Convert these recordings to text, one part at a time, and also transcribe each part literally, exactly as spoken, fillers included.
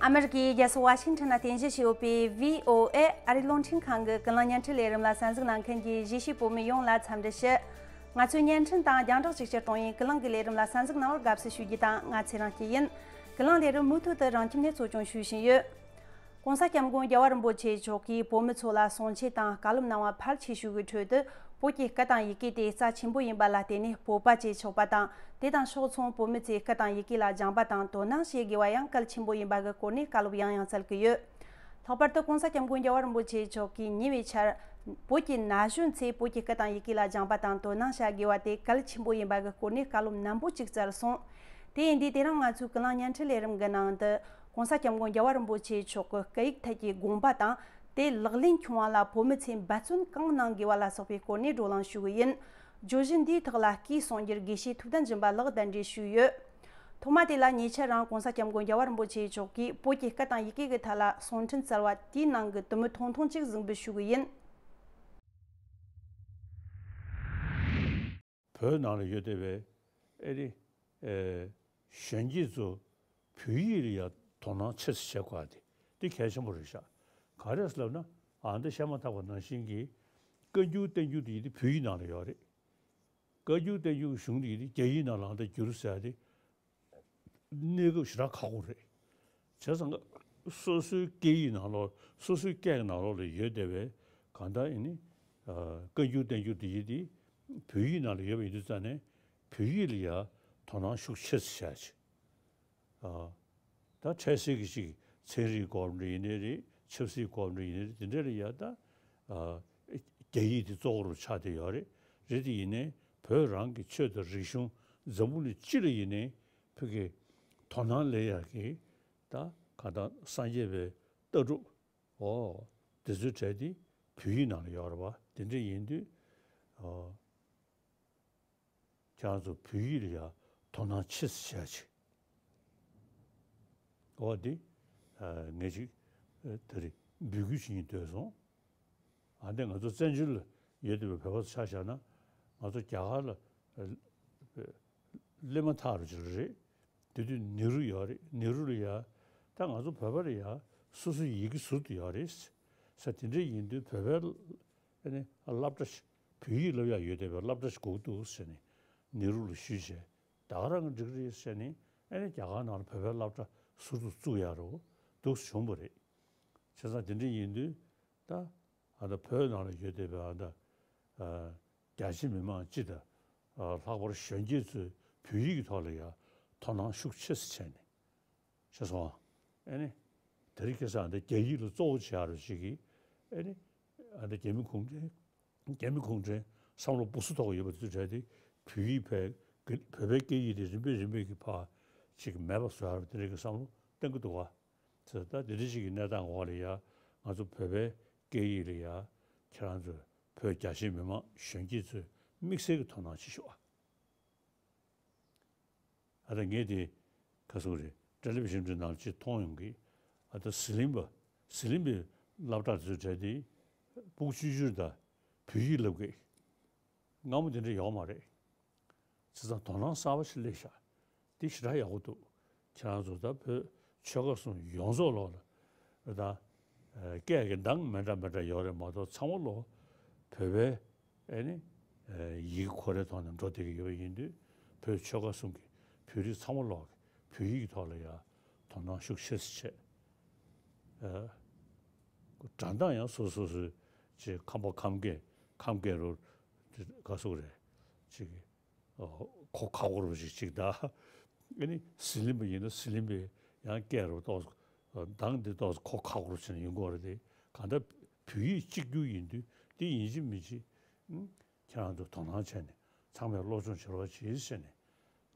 ཨ་མེ་རི་ཀའི་རྒྱལ་ས་ཝ་ཤིང་ཊོན་ལ་རྟེན་གཞི་བྱས་ཡོད་པའི་བྷི་ཨོ་ཨེ་ཨ་རིའི་རླུང་འཕྲིན་ཁང་གི་ཀུན་གླེང་བརྙན་འཕྲིན་ལས་རིམ་ལ་གསན་གཟིགས་གནང་མཁན་གྱི་གཞིས་བྱེས་བོད་མི་ཡོངས་ལ་འཚམས་འདྲི་ཞུ། ང་ཚོའི་བརྙན་འཕྲིན་དང་རྒྱང་བསྒྲགས་ཅིག་ཅར་གཏོང་བའི་ཀུན་གླེང་གི་ལས་རིམ་ལ་གསན་གཟིགས་གནང་བར་དགའ་བསུ་ཞུ་རྒྱུ་དང་། ང་ཚེ་རིང་སྐྱིད་ཡིན། ཀུན་གླེང་ལས་རིམ་མུ་མཐུད་དུ་རང་ཁྱིམ་ནས་འཚོ་སྐྱོང་ཞུ་བཞིན་ཡོད། ༸གོང་ས་༸སྐྱབས་མགོན་རྒྱལ་བ་རིན་པོ་ཆེ་མཆོག་གིས་བོད་མི་ཚོ་ལ་གསུང་ཆོས་དང་བཀའ་སློབ་གནང་བ་ཕལ་ཆེ་ཤོས་ཀྱི་ཁྲོད་དུ། བོད་ཀྱི་སྐད་དང་ཡི་གེ་དེ་རྩ་ཆེན་པོ་ཡིན་པ་ལ་བརྟེན་ནས་བོད་པ་བྱས་ཆོག་པ་དང་། དེ་དང་ཕྱོགས་མཚུངས་བོད་མི་ཚོས་སྐད་དང་ཡི་གེ་ལ་སྦྱངས་པ་དང་དོ་སྣང་བྱེད་དགོས་པ་ཡང་གལ་ཆེན་པོ་ཡིན་པ་གི་སྐོར་ནས་བཀའ་སློབ་ཡང་ཡང་སྩལ་གྱི་ཡོད། ལྷག་པར་དུ་༸གོང་ས་༸སྐྱབས་མགོན་རྒྱལ་བ་རིན་པོ་ཆེ་མཆོག་གིས་ཉེ་བའི་ཆར། བོད་ཀྱི་ན་གཞོན་ཚོས་བོད་ཀྱི་སྐད་དང་ཡི་གེ་ལ་སྦྱངས་པ་དང་དོ་སྣང་བྱ་དགོས་པ་དེ་གལ་ཆེན་པོ་ཡིན་པ་གི་སྐོར་ནས་བཀའ་སློབ་རྣོན་པོ་ཅིག་སྩལ་སོང་། དེ་ཡིན་དུས་དེ་རིང་ང་ཚོའི་ཀུན་གླེང་བརྙན་འཕྲིན་ལས་རིམ་གྱི་ནང་དུ། ༸གོང་ས་༸སྐྱབས་མགོན་རྒྱལ་བ་རིན་པོ་ཆེ་མཆོག་གི་སྐད་ཡིག་ཐད་ཀྱི་དགོངས་པ་དང་། དེ་ལག་ལེན་ཁྱོང་བ་ལ་བོད་མི་ཚོས་འབད་བརྩོན་གང་གནང་དགོས་པ་ལ་སོགས་པའི་སྐོར་ནས་བགྲོ་གླེང་ཞུ་གི་ཡིན། བརྗོད་གཞི་འདིའི་ཐོག་ལ་སྐུའི་གསུང་སྒྱུར་དགེ་བཤེས་ཐུབ་བསྟན་སྦྱིན་པ་ལགས་གདན་འདྲེན་ཞུས་ཡོད། ཐོག་མ་དེ་ལ་ཉེ་ཆར་རང་༸གོང་ས་༸སྐྱབས་མགོན་རྒྱལ་བ་རིན་པོ་ཆེ་མཆོག་གིས་བོད་ཀྱི་སྐད་དང་ཡི་གེ་གི་ཐད་ལ་གསུང་འཕྲིན་སྩལ་བ་དེའི་ནང་གི་དུམ་བུ་ཐུང་ཐུང་ཅིག་གཟིགས་འབུལ་ཞུ་གི་ཡིན། བོད་ནང་ལ་ཡོད་བསྡད་པའི་ཨེ་རི་ཨེ་གཞོན་སྐྱེས་ཚོ་བོད་ཡིག་ལ་ཡང་དོ་སྣང་ཆེ་ཙམ་བྱེད་དགོས་པ་དེ་དེ་གལ་ཆེན་པོ་རེད་ཤག་ག་རེ་ལབ་ན། ཨ་འདི་བཤད་མ་ཐག་པ་ནང་བཞིན་གྱི་བཀའ་འགྱུར་བསྟན་འགྱུར་དེ་ཡིན་དེ་བོད་ཡིག་ནང་ལ་ཡོད་རེད། བཀའ་འགྱུར་བསྟན་འགྱུར་གྱི་གཞུང་དེ་ཡིན་དེ་རྒྱ་ཡིག་ནང་ལ་ཨ་འདི་བསྒྱུར་ཟེར་ཡ་དེ། གནས་སྐབས་ཞེ་དྲག་ཁག་པོ་རེད། བྱས་ཙང་སོ་སོའི་སྐད་ཡིག་ནང་ལོགས་སོ་སོའི་སྐད་ཀྱི་ནང་ལོགས་ལ་ཡོད་བསྡད་པའི་གང་ལྟར་ཡིན་ནི། ཨ་བཀའ་འགྱུར་བསྟན་འགྱུར་དེ་ཡིན་དེ་བོད་ཡིག་ནང་ལ་ཡོད་པ་ཡིན་དུས་ཙང་ནས་བོད་ཡིག་ལ་ཡང་དོ་སྣང་ཤུགས་ཆེ་ཙམ་བྱ་ཆེ། ཨ་ད་འཕྲལ་སེལ་གྱི་ཅིག་ཚན་རིག་སྐོར་འདྲ་ཡིན་ནའི་རེད། ཆབ་སྲིད་སྐོར་འདྲ་ཡིན་ནའི་རེད། དེ་འདྲ་ལ་ཡང་ད་ཨ་རྒྱ་ཡིག་དེ་གཙོ་བོ་རུ་ཆགས་བསྡད་ཡོད་རེད། རེད་དེ་ཡིན་ནའི་བོད་རང་གི་ཆོས་དང་རིག་གཞུང་འཛམ་བུ་གླིང་སྤྱི་ལ་ཡིན་ནའི་བོད་ཀྱི་དོ་སྣང་སླེབས་ཡག་གི་ད་གང་ལྟར་སངས་རྒྱས་པའི་ལྟ་གྲུབ་འོ་དེ་ཚོའི་གྲས་དེ་བོད་ཡིག་ནང་ལ་ཡོད་རེད་པ། དེ་འདྲ་ཡིན་དུས་ཨ། ཁྱེད་རང་ཚོ་བོད་ཡིག་ལ་ཡང་དོ་སྣང་ཆེ་ཙམ་བྱས་ཅིག་འོ་འདི་ངས་ཅིག་ད་རེས་འབོད་སྐུལ་བྱེད་སྙིང་འདོད་སོང་། ཨ་འདི་ང་ཚོ་བཙན་བྱོལ་ལ་ཡོད་བསྡད་པའི་བོད་པ་ཚོ་ཆ་བཞག་ན་ང་ཚོ་རྒྱ་གར་ལ་སླེབས་མ་ཐག་རུ་ཅིག་རེད། དེ་དུས་ནེ་རུ་ཡོད་རེད། ནེ་རུ་ལ་ཡ་ད་ང་ཚོ་བོད་པ་ལ་ཡ་སོ་སོའི་ཡི་གེ་ཟུར་དུ་ཡོད་རེད་ཟེར། དེ་འདྲ་ཡིན་དུས་བོད་པའི་ཨ་ནི་སློབ་གྲྭ་ཞིག་བོད་ཡིག་སློབ་ཡག་ཡོད་བསྡད་པའི་སློབ་གྲྭ་ཞིག་དགོས་འདུག་ཟེར་ནས་ནེ་རུ་ལ་ཞུས་བྱས། ད་ག་རང་གི་འགྲིག་རེད་ཟེར་ནས་ཨ་ནི་རྒྱ་གར་ནང་ལ་བོད་པའི་སློབ་གྲྭ་ཟུར་དུ་བཙུགས་ཡག་རུ་འདུག་བྱུང་བ་རེད། བྱས་ཙང་དེ་འདྲ་ཡིན་དུས་ད་ཨ་ད་བོད་ནང་ལ་ཡོད་བསྡད་པའི་ཨ་ད་རྒྱ་ཆེ་མི་མང་སྤྱི་དང་ལྷག་པར་གཞོན་སྐྱེས་ཚོས་བོད་ཡིག་གི་ཐོག་ལ་ཡང་དོ་སྣང་ཤུགས་ཆེ་ཙམ་བྱས་ནས། ཤེས་སོང་ཨ། ཨེ་ནི། དེ་རིང་ཁ་སང་འདི་རྒྱ་ཡིག་ལ་གཙོ་བོ་བྱེད་ཡག་རུ་ཞིག་གིས། ཨེ་ནི། ཨ་འདི་རྒྱ་མི་གུང་ཁྲན། རྒྱ་མི་གུང་ཁྲན་བསམ་བློ་སྦུག་སུ་ཐོག་ཡོད་པ་དེ་ཚོ་གྲས་དེ་བོད་ཡིག་བོད་བོད་པའི་སྐད་ཡིག་དེ་རིམ་པས་རིམ་པས་ཀྱི་ཕར་ཅིག་མེད་པ་བཟོ་ཡག་རུ་དེ་འདྲ་གི་བསམ་བློ་གཏོང་གི་འདུག་ག་ད་དེ་འདྲ་ཞིག་གི་གནས་སྟངས་འོག་ལ་ཡ་ང་ཚོ་བོད་པའི་སྐད་ཡིག་ལ་ཡ་ཁྱེད་རང་ཚོ་བོད་རྒྱ་ཆེ་མི་མང་གཞོན་སྐྱེས་ཚོས་དམིགས་བསལ་གྱི་དོ་སྣང་བྱེད་ཤོག་ཨ། ཨ་ད་ངས་དེ་ག་སོང་རེད། ཊེ་ལི་བི་ཤན་དེ་ནང་ཅིག་མཐོང་ཡོང་གི། ཨ་ད་ཟི་ལིང་པ་ཟི་ལིང་པའི་སློབ་གྲྭ་དེ་ཚོའི་གྲས་དེ་ཕྲུ་གུ་བཅུ་བཅུ་ད་བོད་ཡིག་སློབ་གི། སྔ་མོ་དེ་འདྲ་ཡོད་མ་རེད། བྱས་ཙང་དོ་སྣང་གསར་པ་ཞིག་སླེབས་ཤག་དེ་ཞེ་དྲག་ཡག་པོ་འདུག་ཁྱེད་རང་ཚོ་ད་བོད་ཆོལ་ཁ་གསུམ་ཡོངས་རྫོགས་ལོག་ལ་ད་སྐད་ཀྱི་གདངས་མི་འདྲ་མི་འདྲ་ཡོད་རེད་མ་གཏོགས་ཚང་མ་ལོག་བོད་པའི་ཨེ་ནི་ཡི་གེ་ཁོ་རའི་ཐོག་ནས་འགྲོ་བསྡད་ཀྱི་ཡོད་པ་ཡིན་དུས་བོད་ཆོལ་ཁ་གསུམ་གྱི་བོད་རིགས་ཚང་མ་ལོག་གི་བོད་ཡིག་གི་ཐོག་ལ་ཡང་དོ་སྣང་ཤུགས་ཆེ་ཙམ་བྱས། སྒྲ་གདངས་ཡང་སོ་སོ་སོའི་ཅིག་ཁམས་པ་ཁམས་སྐད་ཁམས་སྐད་རུ་ག་སོག་རེད་ཅིག་གོ་ཁག་པོ་རུ་ཞིག་ཅིག་ད། ཨ་ནི་ཟི་ལིང་པ་ཡིན་ན་ཟི་ལིང་པའི་ཡང་སྐད་རུ་ཏོག་ཙམ་གདངས་འདི་ཏོག་ཙམ་གོ་ཁག་པོ་རུ་བྱས་ནས་ཡོང་གི་ཡོད་རེད་དེ། གང་ལྟར་བོད་ཡིག་གཅིག་གྱུར་ཡིན་དུས་འདི་ཡིན་གཅིག་མིན་གཅིག་ཁྱེད་རང་ཚོ་དོ་སྣང་བྱས་ནས་ཚང་མས་སློབ་སྦྱོང་བྱེད་རོགས་བྱེད་ཟེར་ནས་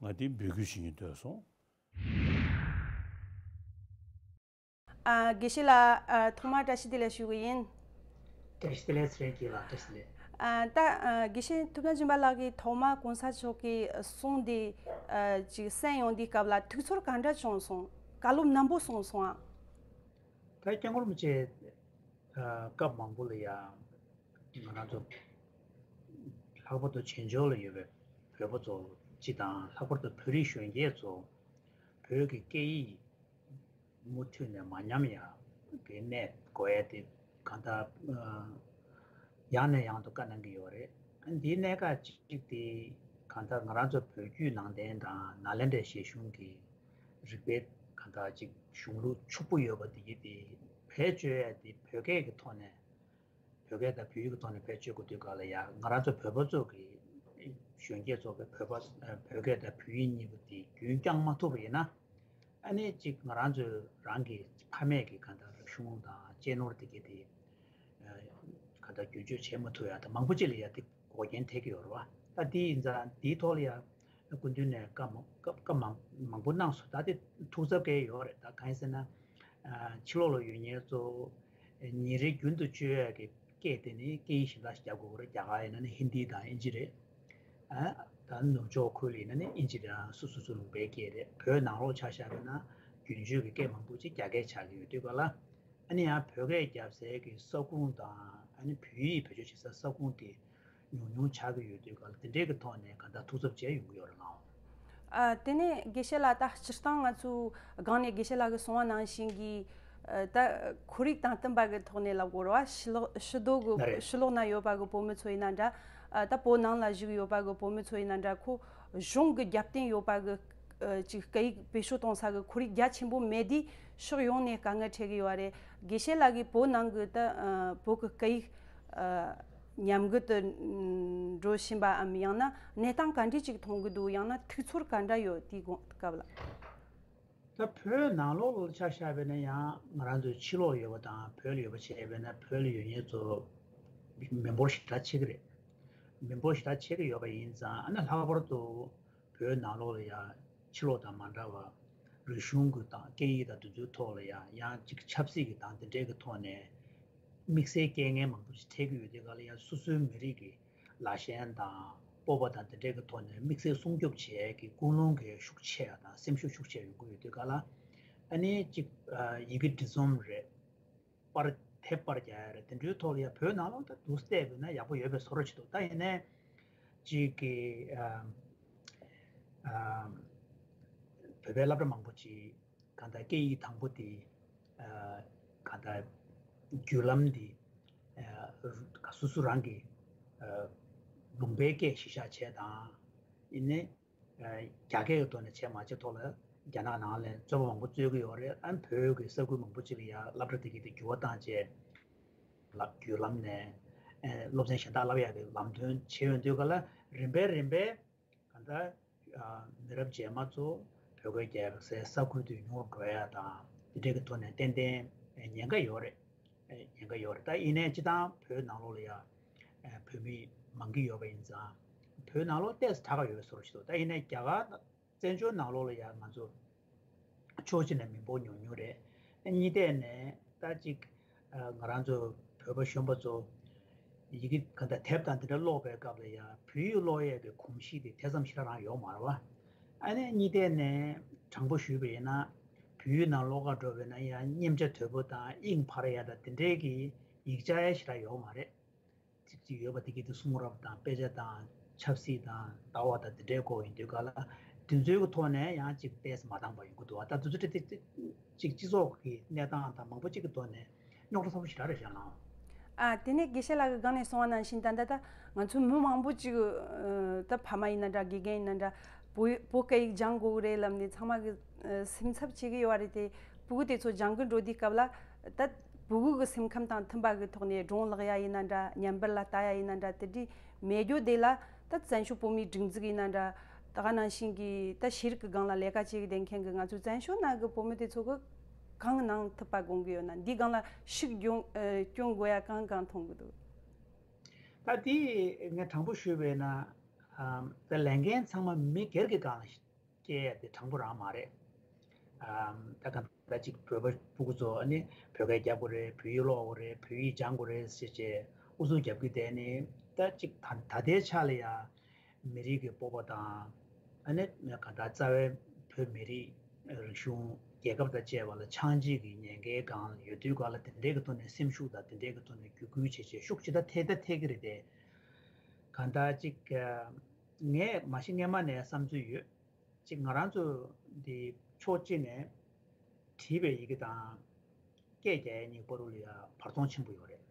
ང་འདི་འབོད་སྐུལ་ཞུ་སྙིང་འདོད་སོང་། ཨ། དགེ་བཤེས་ལགས། ཨ། ཐོག་མར་བཀྲ་ཤིས་བདེ་ལེགས་ཞུ་གི་ཡིན། བཀྲ་ཤིས་བདེ་ལེགས། ཚེ་རིང་སྐྱིད་ལགས་བཀྲ་ཤིས་བདེ་ལེགས། ཨ། ད་ཨ་དགེ་བཤེས་ཐུབ་བསྟན་སྦྱིན་པ་ལགས་ཀྱིས་ཐོག་མར་གོང་ས་མཆོག་གི་གསུང་འདི་ཨ་ཅིག་གསན་ཡོང་དུས་སྐབས་ལ་ཐུགས་ཚོར་ག་འདྲ་བྱུང་སོང་། བཀའ་སློབ་རྣོན་པོ་གསུངས་སོང་ཨ། ད་སྐྱབས་མགོན་རིན་པོ་ཆེ་ཨ་སྐབས་མང་པོ་ལ་ཡང་ང་རང་ཚོ་ལྷག་པར་དུ་བྱེས་འབྱོར་ལ་ཡོད་པའི་བོད་པ་ཚོ་སྤྱི་དང་ལྷག་པར་དུ་བོད་རིགས་གཞོན་སྐྱེས་ཚོ་བོད་ཀྱི་སྐད་ཡིག་མུ་མཐུད་ནས་མ་ཉམས་ཡག་གི་གནས་དགོས་ཡ་དེ་གང་ལྟར་ཡང་ནས་ཡང་དུ་བཀའ་གནང་གི་ཡོད་རེད། འདིའི་གནད་འགག་གཅིག་དེ་གང་ལྟར་ང་རང་ཚོ་བོད་བརྒྱུད་ནང་བསྟན་དང་ནཱ་ལེནྡྲའི་བཞེད་གཞུང་གི་རིག་པའི་གང་ལྟར་ཅིག་གཞུང་ལུགས་ཕྱུག་པོ་ཡོད་པ་དེ་གི་དེ་བེད་སྤྱོད་ཡ་དེ་བོད་སྐད་ཀྱི་ཐོག་ནས། བོད་སྐད་དང་བོད་ཡིག་གི་ཐོག་ནས་བེད་སྤྱོད་དགོས་དུས་སྐབས་ལ་ཡང་ང་རང་ཚོ་བོད་པ་ཚོ་གི་གཞོན་སྐྱེས་ཚོ་གི་བོད་པ་བོད་སྐད་དང་བོད་ཡིག་གཉིས་པོ་དེ་རྒྱུན་བསྐྱངས་མ་ཐུབ་པ་ཡིན་ན། ཨ་ནི་གཅིག་ང་རང་ཚོའི་རང་གི་ཕ་མེས་ཀྱི་གང་ལྟར་རིག་གཞུང་དང་གཅེས་ནོར་དེ་གི་དེ་གང་ལྟར་བསྒྱུར་བཅོས་བྱེད་མ་ཐུབ་ཡ་དང་མང་པོ་ཅིག་ལ་ཡ་དེ་འགོག་རྐྱེན་ཐེབས་ཀྱི་ཡོད་རེད་བ། ད་དེ་ཡིན་ཙང་དེའི་ཐོག་ལ་ཡ། སྐུ་མདུན་ནས་བཀའ་མང་བཀའ་བཀའ་མང་མང་པོ་གནང་སོང་། ད་དེ་ཐུགས་འཚབ་སྐྱེ་ཡོད་རེད། ད་གང་ཡིན་ཟེར་ན། ཕྱི་ལོགས་ལ་ཡོད་མཁན་ཚོ་ཉིན་རེ་རྒྱུན་དུ་སྤྱོད་ཡག་གི་སྐད་དེ་ནི་སྐད་ཡིག་གཞན་དག་ཞིག་རྒྱག་དགོས་རེད། རྒྱ་གར་ཡིན་ན་ནི་ཧིན་དི་དང་ཨིན་ཇི་རེད། ད་ནུབ་ཕྱོགས་ཁུལ་ཡིན་ན་ནི་ཨིན་ཇི་དང་སོ་སོ་སོ་ལུང་པའི་སྐད་རེད། བོད་ནང་ལོགས་ཆ་བཞག་པ་ན་རྒྱུན་སྤྱོད་ཀྱི་སྐད་མང་པོ་ཅིག་རྒྱ་སྐད་ཆགས་ཀྱི་ཡོད་དུས་ག་ལ། ཨ་ནི་ཡང་བོད་སྐད་རྒྱབ་སའི་གི་ས་ཁུངས་དང་ཨ་ནི་བོད་ཡིག་བེད་སྤྱོད་བྱེད་སའི་ས་ཁུངས་དེ་ཉུང་ཉུང་ཆགས་ཀྱི་ཡོད་དུས་ག་ལ་དེ་འདྲའི་གི་ཐོག་ནས་གང་ལྟར་ཐུགས་འཚབ་བྱས་ཡོང་གི་ཡོད་རེད་ལགས། ཨ། དེ་ནས་དགེ་བཤེས་ལགས། ད་སྤྱིར་བཏང་ང་ཚོའི་སྒང་ནས་དགེ་བཤེས་ལགས་ཀྱིས་གསུངས་པ་ནང་བཞིན་གྱི་ཨ། ད་ཁོར་ཡུག་དང་བསྟུན་པ་གི་ཐོག་ནས་ལབ་དགོས་རེད་བ། ཕྱི་ལོགས་ཕྱི་ལྡོག་གི་ཕྱི་ལོགས་ན་ཡོད་པ་གི་བོད་མི་ཚོ་ཡིན་ན་འདྲ། ཨ། ད་བོད་ནང་ལ་བཞུགས་ཡོད་པ་གི་བོད་མི་ཚོ་ཡིན་ན་འདྲ། ཁོ་གཞུང་གི་རྒྱབ་རྟེན་ཡོད་པ་གི་ཨ། ཅིག་སྐད་ཡིག་བེད་སྤྱོད་གཏོང་ས་གི་ཁོར་ཡུག་རྒྱ་ཆེན་པོ་མེད་དུས་ཕྱོགས་ཡོངས་ནས་དཀའ་ངལ་འཕྲད་ཀྱི་ཡོད་རེད། དགེ་བཤེས་ལགས་ཀྱིས་བོད་ནང་གི་ད་ཨ། བོད་ཀྱི་སྐད་ཡིག་ཨ། ཉམས་རྒུད་དུ་འགྲོ་བཞིན་པའམ་ཡང་ན་གནས་སྟངས་ག་འདྲས་ཅིག་མཐོང་གི་འདུག་ཡང་ན་ཐུགས་ཚོར་ག་འདྲ་ཡོད། དེའི་སྐབས་ལ། ད་བོད་ནང་ལོགས་ལ་ཆ་བཞག་པ་ཡིན་ན་ཡང་ང་རང་ཚོའི་ཕྱི་ལོགས་ཡོད་པ་དང་བོད་ལ་ཡོད་པ་བྱས་པ་ཡིན་ན་བོད་ལ་ཡོད་མཁན་ཚོ་མི་འབོར་ཞེ་དྲག་ཆེ་གི་རེད། མི་འབོར་ཞེ་དྲག་ཆེ་གི་ཡོད་པ་ཡིན་ཙང་ཨ་ནི་ལྷག་པར་དུ་བོད་ནང་ལོགས་ལ་ཡང་ཕྱི་ལོགས་དང་མ་འདྲ་བར་རིག་གཞུང་གི་དང་སྐད་ཡིག་དང་དེ་ཚོའི་ཐོག་ལ་ཡང་ཡང་ཅིག་ཆབ་སྲིད་ཀྱི་དང་དེ་འདྲའི་གི་ཐོག་ནས་དམིགས་བསལ་རྐྱེན་ངན་མང་པོ་ཞིག་འཕྲད་ཀྱི་ཡོད་དུས་ག་ལ་ཡང་སོ་སོའི་མི་རིགས་ཀྱི་ལ་ཞེན་དང་སྤོབས་པ་དང་དེ་འདྲའི་གི་ཐོག་ནས་དམིགས་བསལ་སྲུང་སྐྱོབ་བྱེད་ཡས་ཀྱི་ཀུན་སློང་གི་ཤུགས་ཆེ་ཡ་དང་སེམས་ཤུགས་ཤུགས་ཆེ་ཡོང་གི་ཡོད་དུས་ག་ལ་ཨ་ནི་ཅིག་ཡི་གེ་འབྲི་རྩོམ་རེད། པར་དེབ་པར་རྒྱག་ཡ་རེད། དེ་འདྲའི་ཐོག་ལ་ཡ་བོད་ནང་ལོགས་ད་འདུག་བལྟས་པ་ན་ཡག་པོ་ཡོད་པའི་བཟོ་འདྲ་ཅིག་འདུག་ད་ཡིན་ནའི་ཅིག་གི་ཨ་ཨ་བོད་པའི་སློབ་གྲྭ་མང་པོ་ཅིག་གང་ལྟར་སྐད་ཡིག་དང་པོ་དེ་ཨ་གང་ལྟར་བརྒྱུད་ལམ་དེ་ཨ་སོ་སོ་རང་གི་ཨ་ལུང་པའི་སྐད་གཞི་བཞག་བྱས་དང་ཡིན་ནའི། རྒྱ་སྐད་ཀྱི་ཐོག་ནས་བྱས་མ་བྱས་ཐོག་ལ་རྒྱ་ནག་ནང་ལ་རྩོད་པ་མང་པོ་རྩོད་ཀྱི་ཡོད་རེད། ཨ་ནི་བོད་ཀྱི་ས་ཁུལ་མང་པོ་ཅིག་ལ་ཡང་སློབ་གྲྭ་དེ་གའི་དེ་འགྱུར་བ་བཏང་བྱས་ལབ་བརྒྱུད་ལམ་ནས་སློབ་ཚན་གཞན་དག་བསླབ་ཡག་གི་ལམ་སྟོན་བྱེད་ཡོང་དུས་ག་ལ་རིམ་པས་རིམ་པས་ག་ད་མི་རབས་རྗེས་མ་ཚོ་བོད་སྐད་རྒྱག་སའི་ས་ཁུལ་དུ་ཉུང་རུ་འགྲོ་ཡ་དང་དེ་འདྲའི་གི་ཐོག་ནས་ཏན་ཏན་ཉེན་ཁ་ཡོད་རེད། ཉེན་ཁ་ཡོད་རེད། ད་ཡིན་ནའི་སྤྱི་བཏང་བོད་ནང་ལོགས་ལ་ཡ་བོད་མི་མང་གི་ཡོད་པ་ཡིན་ཙང་བོད་ནང་ལོགས་ཏོག་ཙམ་དྲག་ག་ཡོད་པའི་བཟོ་འདྲ་ཞིག་འདུག་ད་ཡིན་ནའི་རྒྱ་གར་བཙན་བྱོལ་ནང་ལོགས་ལ་ཡ་ང་ཚོ་ཕྱོགས་གཅིག་ནས་མི་འབོར་ཉུང་ཉུང་རེད། གཉིས་ཐད་ནས་ད་ཅིག་ང་རང་ཚོ་བོད་པ་གཞོན་པ་ཚོ་ཡི་གེ་ག་འདྲ་དེབ་དང་དེ་འདྲ་ཀློག་པའི་སྐབས་ལ་ཡ་བོད་ཡིག་ཀློག་ཡས་ཀྱི་གོམས་གཤིས་དེ་དེ་ཙམ་ཞེ་དྲག་རང་ཡོད་མ་རེད་བ། ཨ་ནི་གཉིས་ཐད་ནས་དྲང་པོ་ཞུས་པ་ཡིན་ན་བོད་ཡིག་ནང་ཀློག་ག་འགྲོ་བས་ན་ཡང་སྙེམས་བྱ་དོད་པོ་དང་དབྱིངས་འཕར་ཡ་དང་དེ་འདྲའི་གི་ཡིག་ཆ་ཡ་ཞེ་དྲག་ཡོད་མ་རེད། ཅིག་ཅིག་ཡོད་པ་དེ་གི་དེ་གསུང་རབ་དང་དཔེ་ཆ་དང་ཆབ་སྲིད་དང་ལྟ་བ་དང་དེ་འདྲའི་སྐོར་ཡིན་དུས་ག་ལ་དེ་ཚོའི་གི་ཐོག་ནས་ཡང་ཅིག་ཏོག་ཙམ་མ་འདང་པ་ཡོང་གི་འདུག་ད་དེ་ཚོ་དེ་ཅིག་སྤྱི་ཚོགས་ཀྱི་གནས་སྟངས་དང་མང་པོ་ཅིག་གི་ཐོག་ནས་རྙོག་དྲ་ཚ་པོ་ཞེ་དྲག་རེད་བཞག་ལ། ཨ། དེ་ནས་དགེ་བཤེས་ལགས་ཀྱིས་སྒང་ནས་གསུངས་པ་ནང་བཞིན་ད་ལྟ་ད་ང་ཚོ་མི་མང་པོ་ཅིག་ད་ཕ་མ་ཡིན་ན་འདྲ་དགེ་རྒན་ཡིན་ན་འདྲ་བོད་བོད་སྐད་ཡིག་སྦྱང་དགོས་ཀྱི་རེད་ལབ་ནས་ཚང་མ་གི་སེམས་འཚབ་བྱེད་ཀྱི་ཡོད་རེད་དེ། ཕྲུ་གུ་དེ་ཚོ་སྦྱང་གི་འགྲོ་དུས་སྐབས་ལ་ད་ཕྲུ་གུ་གི་སེམས་ཁམས་དང་མཐུན་པ་གི་ཐོག་ནས་སྒྲུང་ལག་ཡ་ཡིན་ན་འདྲ་བརྙན་པར་ལ་ལྟ་ཡ་ཡིན་ན་འདྲ་དེ་འདྲའི་མེད་རྒྱུ་དེ་ལ་ད་བཙན་བྱོལ་བོད་མིའི་སྒྲིག་འཛུགས་ཡིན་ན་འདྲ་ད་ག་ནང་བཞིན་གྱི་ད་ཤེས་རིག་གི་སྒང་ལ་ལས་ཀ་བྱེད་ཀྱི་བསྡད་མཁན་གྱི་ང་ཚོའི་བཙན་བྱོལ་ནང་གི་བོད་མི་དེ་ཚོ་གི་གང་གནང་ཐུབ་པ་དགོངས་ཀྱི་ཡོད་ན། འདིའི་སྒང་ལ་ཤུགས་སྐྱོན་ཨ་སྐྱོན་དགོས་ཡ་གང་གང་མཐོང་གི་འདུག་ད་དེ་ངས་དྲང་པོ་ཞུས་པས་ན་ཨམ་ད་ལས་འགན་ཚང་མ་མི་སྒེར་གྱི་སྒང་ལ་སྐྱེལ་ཡ་དེ་དྲང་པོ་རང་མ་རེད། ཨམ་ད་ག་ད་ཅིག་བོད་པ་ཕྲུ་གུ་ཚོ་ཨ་ནི་བོད་སྐད་རྒྱབ་དགོས་རེད། བོད་ཡིག་ཀློག་དགོས་རེད། བོད་ཡིག་སྦྱང་དགོས་རེད་ཟེར་བྱས་ཨུ་ཚུགས་རྒྱབ་ཀྱི་བསྡད་ནི་ད་ཅིག་ད་ད་ལྟའི་ཆ་ལ་ཡ་མི་རིགས་ཀྱི་སྤོབས་པ་དང་ཨ་ནི་ག་ད་རྩ་བའི་བོད་མི་རིགས་རིག་གཞུང་རྒྱལ་ཁབ་དང་བཅས་པ་ལ་ཆགས་འཇིག་གི་ཉེན་ཁའི་སྒང་ལ་ཡོད་དུས་སྒང་ལ་དེ་འདྲའི་གི་ཐོག་ནས་སེམས་ཤུགས་དང་དེ་འདྲའི་གི་ཐོག་ནས་བརྒྱུད་སྐུལ་བྱས་བྱས་ཤུགས་ཇི་ལྟར་ཐེབས་ད་ཐེབས་ཀྱི་རེད་དེ། གང་ལྟར་ཅིག་ངས་མ་གཞི་སྔས་མ་ནས་བསམ་ཚུལ་ཡོད། ཅིག་ང་རང་ཚོ་འདི་ཕྱོགས་གཅིག་ནས་ བྲིས་པའི་ཡི་གེ་དང་སྐད་རྒྱག་ཡས་གཉིས་བར་ལ་ཡང་བར་སྟོང་ཆེན་པོ་ཡོད་རེད།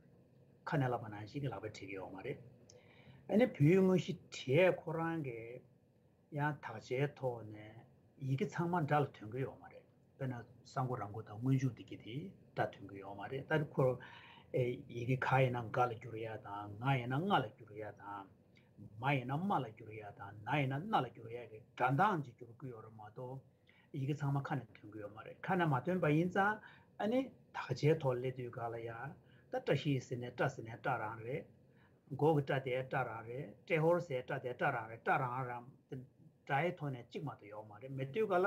ཁ་ནས་ལབ་པ་ནང་བཞིན་གྱི་ལག་པས་བྲིས་ཀྱི་ཡོད་མ་རེད། ཨ་ནི་བོད་ཡིག་དངོས་གཞི་བྲིས་ཡས་ཁོ་རང་གི་ཡང་དག་ཆའི་ཐོག་ནས་ཡི་གེ་ཚང་མ་སྒྲ་ལ་ཐོན་གྱི་ཡོད་མ་རེད། དཔེར་ན་གསང་སྒོ་རང་སྒོ་དང་སྔོན་འཇུག་འདི་གི་དེ་སྒྲ་ཐོན་གྱི་ཡོད་མ་རེད། ད་ཁོ་ཨེ་ཡི་གེ་ག་ཡིན་ན་ག་ལ་བསྒྱུར་ཡ་དང་། ང་ཡིན་ན་ང་ལ་བསྒྱུར་ཡ་དང་། མ་ཡིན་ན་མ་ལ་བསྒྱུར་ཡ་དང་། ན་ཡིན་ན་ན་ལ་བསྒྱུར་ཡ་གི་སྒྲ་གདངས་ཅིག་བསྒྱུར་གྱི་ཡོད་རེད་མ་གཏོགས། ཡི་གེ་ཚང་མ་ཁ་ནས་ཐོན་གྱི་ཡོད་མ་རེད། ཁ་ནས་མ་ཐོན་པ་ཡིན་ཙང་། ཨ་ནི་དག་ཆའི་ཐོག་སླེབས་དུས་ག་ལ་ཡ། ད་བཀྲ་ཤིས་ཟེར་ནས་སྒྲ་ཟེར་ནས་སྒྲ་རང་རེད། མགོ་གི་སྒྲ་དེ་སྒྲ་རང་རེད། ཏྲེ་ཧོར་ཟེར་སྒྲ་དེ་སྒྲ་རང་རེད། སྒྲ་རང་རང་། སྒྲ་ཡི་ཐོག་ནས་གཅིག་མ་གཏོགས་ཡོད་མ་རེད། མེད་དུས་ག་ལ་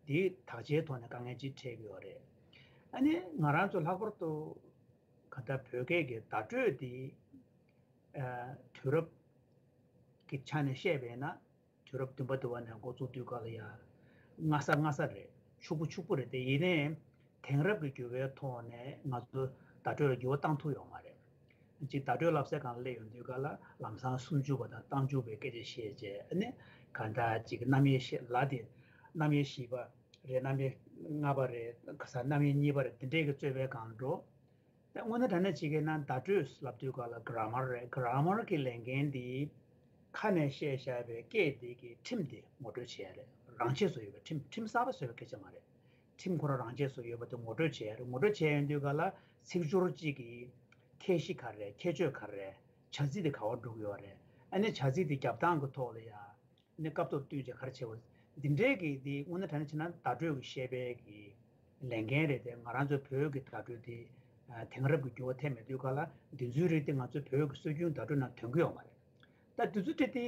འདིའི་དག་ཆའི་ཐོག་ནས་དཀའ་ངལ་ཅིག་འཕྲད་ཀྱི་ཡོད་རེད། ཨ་ནི་ང་རང་ཚོ་ལྷག་པར་དུ་ག་ད་བོད་སྐད་ཀྱི་བརྡ་སྤྲོད་འདི་ཨ་དུས་རབས་ཀྱི་ཆ་ནས་བཤད་པས་ན། དུས་རབས་བདུན་པ་དུ་བ་ནས་འགོ་བཙུགས་དུས་ག་ལ་ཡ། སྔ་ས་སྔ་ས་རེད། ཕྱུག་པོ་ཕྱུག་པོ་རེད་དེ། ཡིན་ནའི་དེང་རབས་ཀྱི་འགྱུར་བའི་ཐོག་ནས་ང་ཚོ་བརྡ་སྤྲོད་ལ་འགྱུར་བ་བཏང་ཐུབ་ཡོད་མ་རེད། གཅིག་བརྡ་སྤྲོད་བསླབ་སའི་སྒང་སླེབས་ཡོང་དུས་ག་ལ་ལམ་སང་སུམ་ཅུ་པ་དང་རྟགས་འཇུག་པའི་སྐད་ཆ་བཤད་བྱས། ཨ་ནི་ག་འདྲ་གཅིག་རྣམ་དབྱེ་བཤད་ལ་དེ། རྣམ་དབྱེ་བཞི་པ་རེད། རྣམ་དབྱེ་ལྔ་པ་རེད། ག་ས་རྣམ་དབྱེ་གཉིས་པ་རེད། དེ་འདྲས་ཀྱི་རྩོད་པའི་སྒང་འགྲོ། ད་དངོས་གནས་དྲང་གནས་བྱེད་ཀྱི་ན་བརྡ་སྤྲོད་ལབ་དུས་ག་ལ་གྷ་ར་མར་རེད། གྷ་ར་མར་གྱི་ལས་འགན་འདི་ཁ་ནས་བཤད་བཞག་པའི་སྐད་འདི་གི་ཁྲིམས་དེ་ངོ་སྤྲོད་བྱེད་ཡ་རེད། རང་ཆས་སུ་ཡོད་པའི་ཁྲིམས། ཁྲིམས་གསར་པ་བཟོ་བའི་སྐད་ཆ་མ་རེད། ཁྲིམས་ཁོ་རང་རང་ཆས་སུ་ཡོད་པ་དེ་ངོ་སྤྲོད་བྱེད་ཡ་རེད། ངོ་སྤྲོད་བྱེད་ཡོང་དུས་ག་ལ་ཚིག་སྦྱོར་གཅིག་གི་ཁྱད་གཞི་ག་རེ། ཁྱད་ཆོས་ག་རེ། བྱ་ཚིག་དེ་ག་པར་འགྲོ་གི་ཡོད་རེད། ཨ་ནི་བྱ་ཚིག་དེ་རྒྱབ་སྟངས་ཀྱི་ཐོག་ལ་ཡ། ནི་སྐབས་ཐོག་བསྟུན་བྱས་ག་རེ་བྱེད་པ། འདི་འདྲའི་གི་འདི་དངོས་གནས་དྲང་གནས་བྱས་ན་བརྡ་སྤྲོད་ཀྱི་བཤད་པའི་གི་ལས་འགན་རེད་དེ། ང་རང་ཚོའི་བོད་ཀྱི་བརྡ་སྤྲོད་འདི་ཨ་དེང་རབས་ཀྱི་འགྱུར་བ་ཐེབས་མེད་དུས་ག་ལ་འདི་ཚོའི་རིགས་དེ་ང་ཚོའི་བོད་ཀྱི་སྲོལ་རྒྱུན་བརྡ་སྤྲོད་ནང་ཐོན་གྱི་ཡོད་མ་རེད། ད་འདི་ཚོ་དེ་དེ་